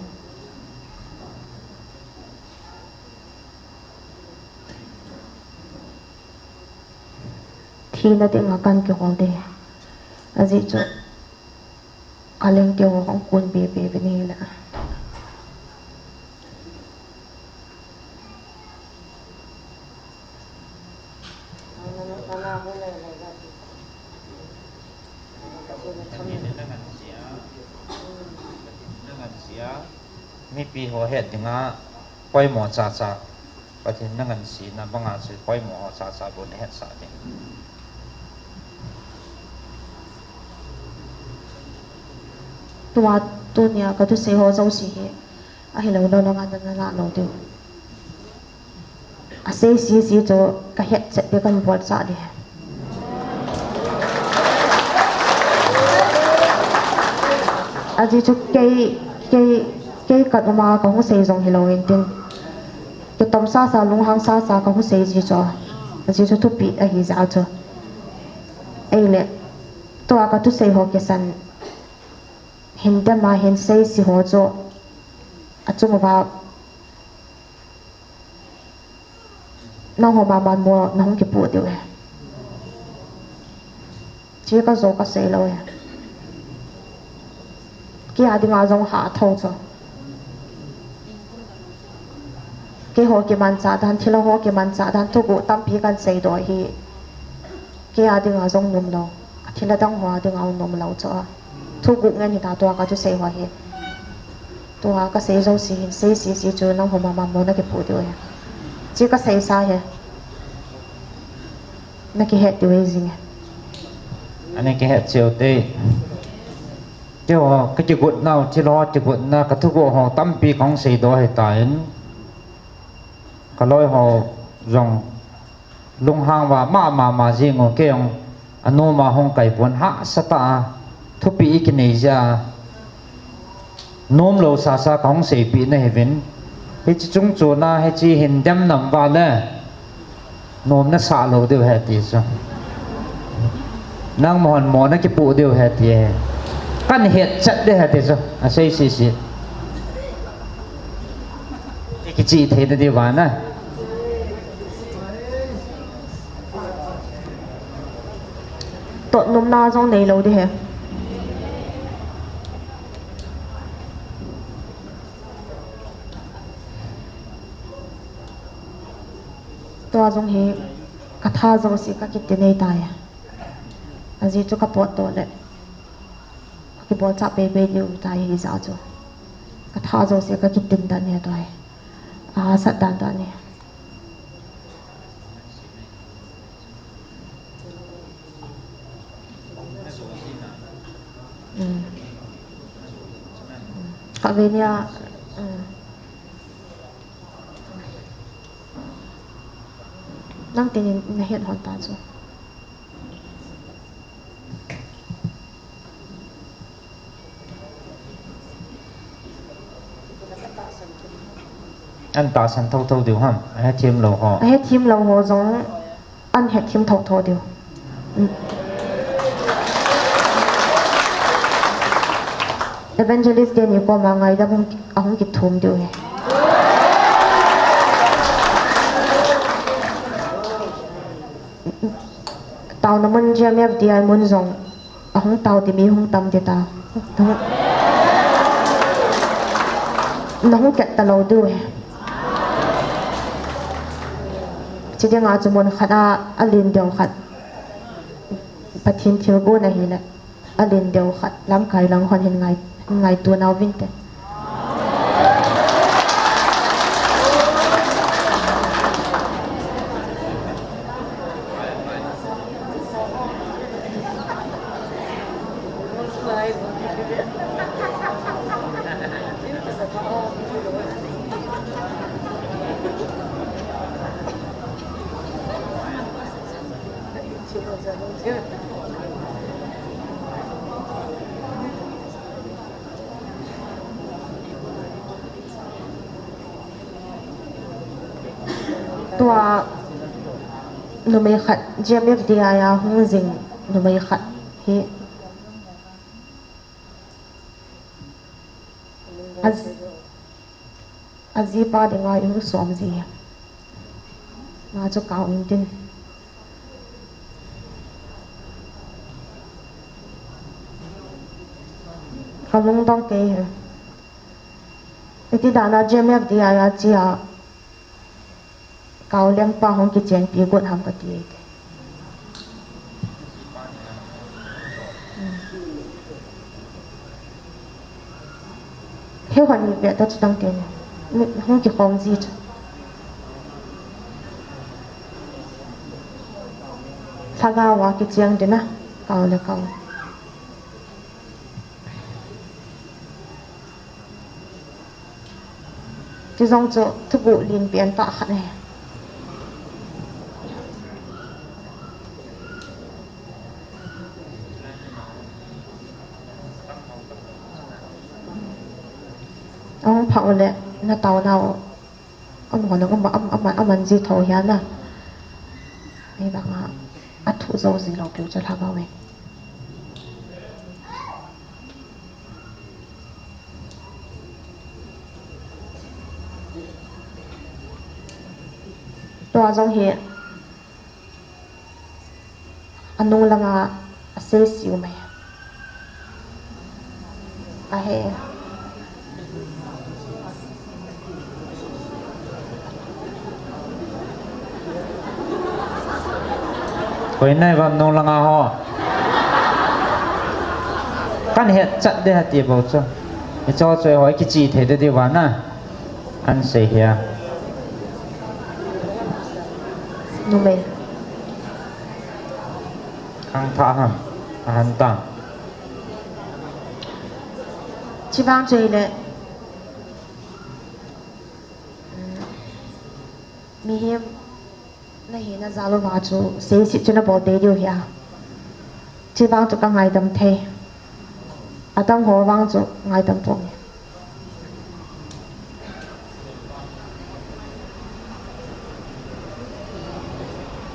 Thina dinga kahin kihol ding. Ajeh chu kaleng keu hung kun be be be ni la. Mipi ho het dinga poimo chacha. Pathen na ngansena banga chu poimo ho chacha bou na hetsah ding. Tua tunia ka thusei ho jouse hi ahilou lou langa nana lah lou diu. Asei sese chu ka het chet ding, ka bol chah ding. Ajeh chu kei, kei, kei ka um a ka hung sei jong hilou in tin. Kitom sasa, lunghang sasa ka hung sei ji chu. Ajeh chu thupeh ahi jeh a chu. Ei le, tua ka thusei ho kisan, hin dem a hin sei si ho chu, achung uva, nangho mama mo, nahung kipu diu e. Chi ka jo ka sei lou e. Kei a dinga jong ha tho chu. Keiho kimanchah dan, thilha ho kimanchah dan, thuguh tampi kan seidoh hi. Kei a dinga jong nom lou. Ka thilha dang ho a dinga jong nom lou chu a. Thuguh ngen hita tua ka thusei ho hi. Tua ka sei jouse hin sei sese chu nangho mama mo na kipu diu e. Chi ka sei sa hi. Na kihet diu e jing e. Ana kihet cheu te. Keiho, ka kigot nau, thilha kigotna, ka thuguh ho tampi kahung seidoh ahitan. Ka loi ho jong lunghang uva mama mama jing u, kei jong anom a hung kai pon, hahsa tah a, thupeh i kinei jeh a, nom lou sasa kahung seipeh na hiuvin. Hiche chung chon a, hiche hin dem nam uva le, nom na sah lou diu ahi ti chu. Nangma hon mo na kipu diu ahi ti. Kan het chet diu ahi ti chu. Asei sese. Kichih thei na diu va na. Totnopna jong nei lou ding ahi. Tua jong hi ka tha jouse ka kitin ahitai. Ajeh chu ka potdoh le ka kibolchah peipei diu ahitai hijeh chun. Ka tha jouse ka kitin dan ahi tua hi. Ahahsat dan dan ahi. Khatvei nia, nang tinin na het hon ta chu. An tahsan thotho diu ham? Ahethem lou ho. Ahethem lou ho jong an hethem thotho diu. Evangelist teni koma ngaidam ahung, ahung kithum diu ahi. Taona mun GMFDI mun jong ahung tao ti mi hung tam ti ta. Nahung ket talou diu ahi. Chidinga chu mun khat a, alen deu khat. Pathen thilgon ahile. Alen deu khat lamkai lang hon hin ngai, hin ngaito nau vinte. Tua numei khat, GMFDI a hung jing numei khat hi. A, ajipa dinga imu som ji. Nga chu kau intin. Ka lungdong kei he. Iti dana GMFDI a chia. Kau lengpa hung kichenpi got ham kati e. He hon ni ve ta chu tang ten. Hung kikhom ji chu. Lhagao a kicheng dina. Kau le kau. Chujong chu thuguh len pen tah khat ahi. Ahung phah u le na taona u. Amahon ama, ama, ama, aman ji tho hia na. Hibanga athu Tou jing lou piu chu lhagao in. Tua jong hi anung langa asei siu mai. Ahe. Koi nai vang nung langa ho. Kan het chat de hati bou chu. Hicho chu ho kichi thei de di vang na. An sei hia. Numei. Khangthah ham. Ahan tang. Chivang chu hile. Mihem nahina jal uva chu seiset chu nabol tei diu hia. Chivang chu kangaidam thei. Adang ho vang chu ngaidam pon.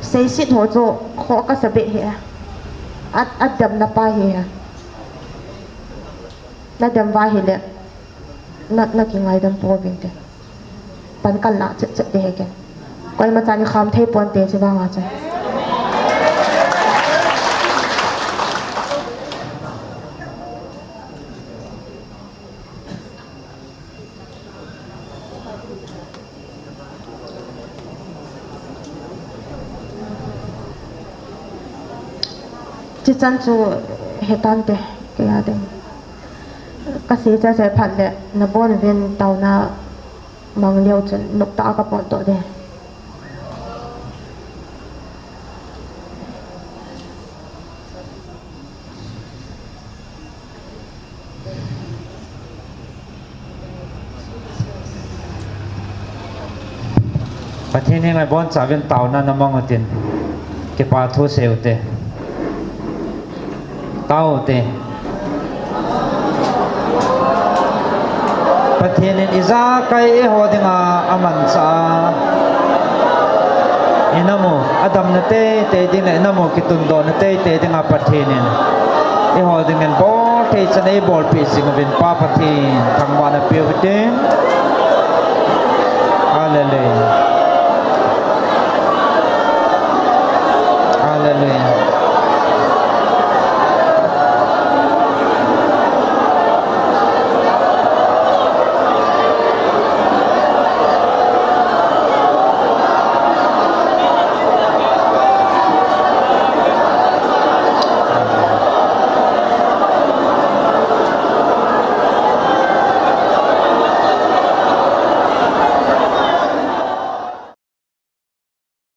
Seiset ho chu kho kasa beh hi. At, at damna pa hi. Nadam va hile. Na, nakingaidam pouvin te. Pan kanlah chet chet te heke. Koima chan ikham thei ponte chivanga chu. Chichan chu hetante, keiya ding. Kasei chase phat le, nabon uvin taona mang leu chun, noptah a kapon doh de. Pathen henga ibonchauvin taona namang utin. Kipa thu sei ute. Tao ute. Pathen in ijakai eiho dinga amanchah a. Inam u, adamna teitei ding le inam u kitundohna teitei dinga Pathen in eiho dingin bolthei chan eibolpeh jing uvin Pa Pathen thangvahna peuhitin. Hallelujah.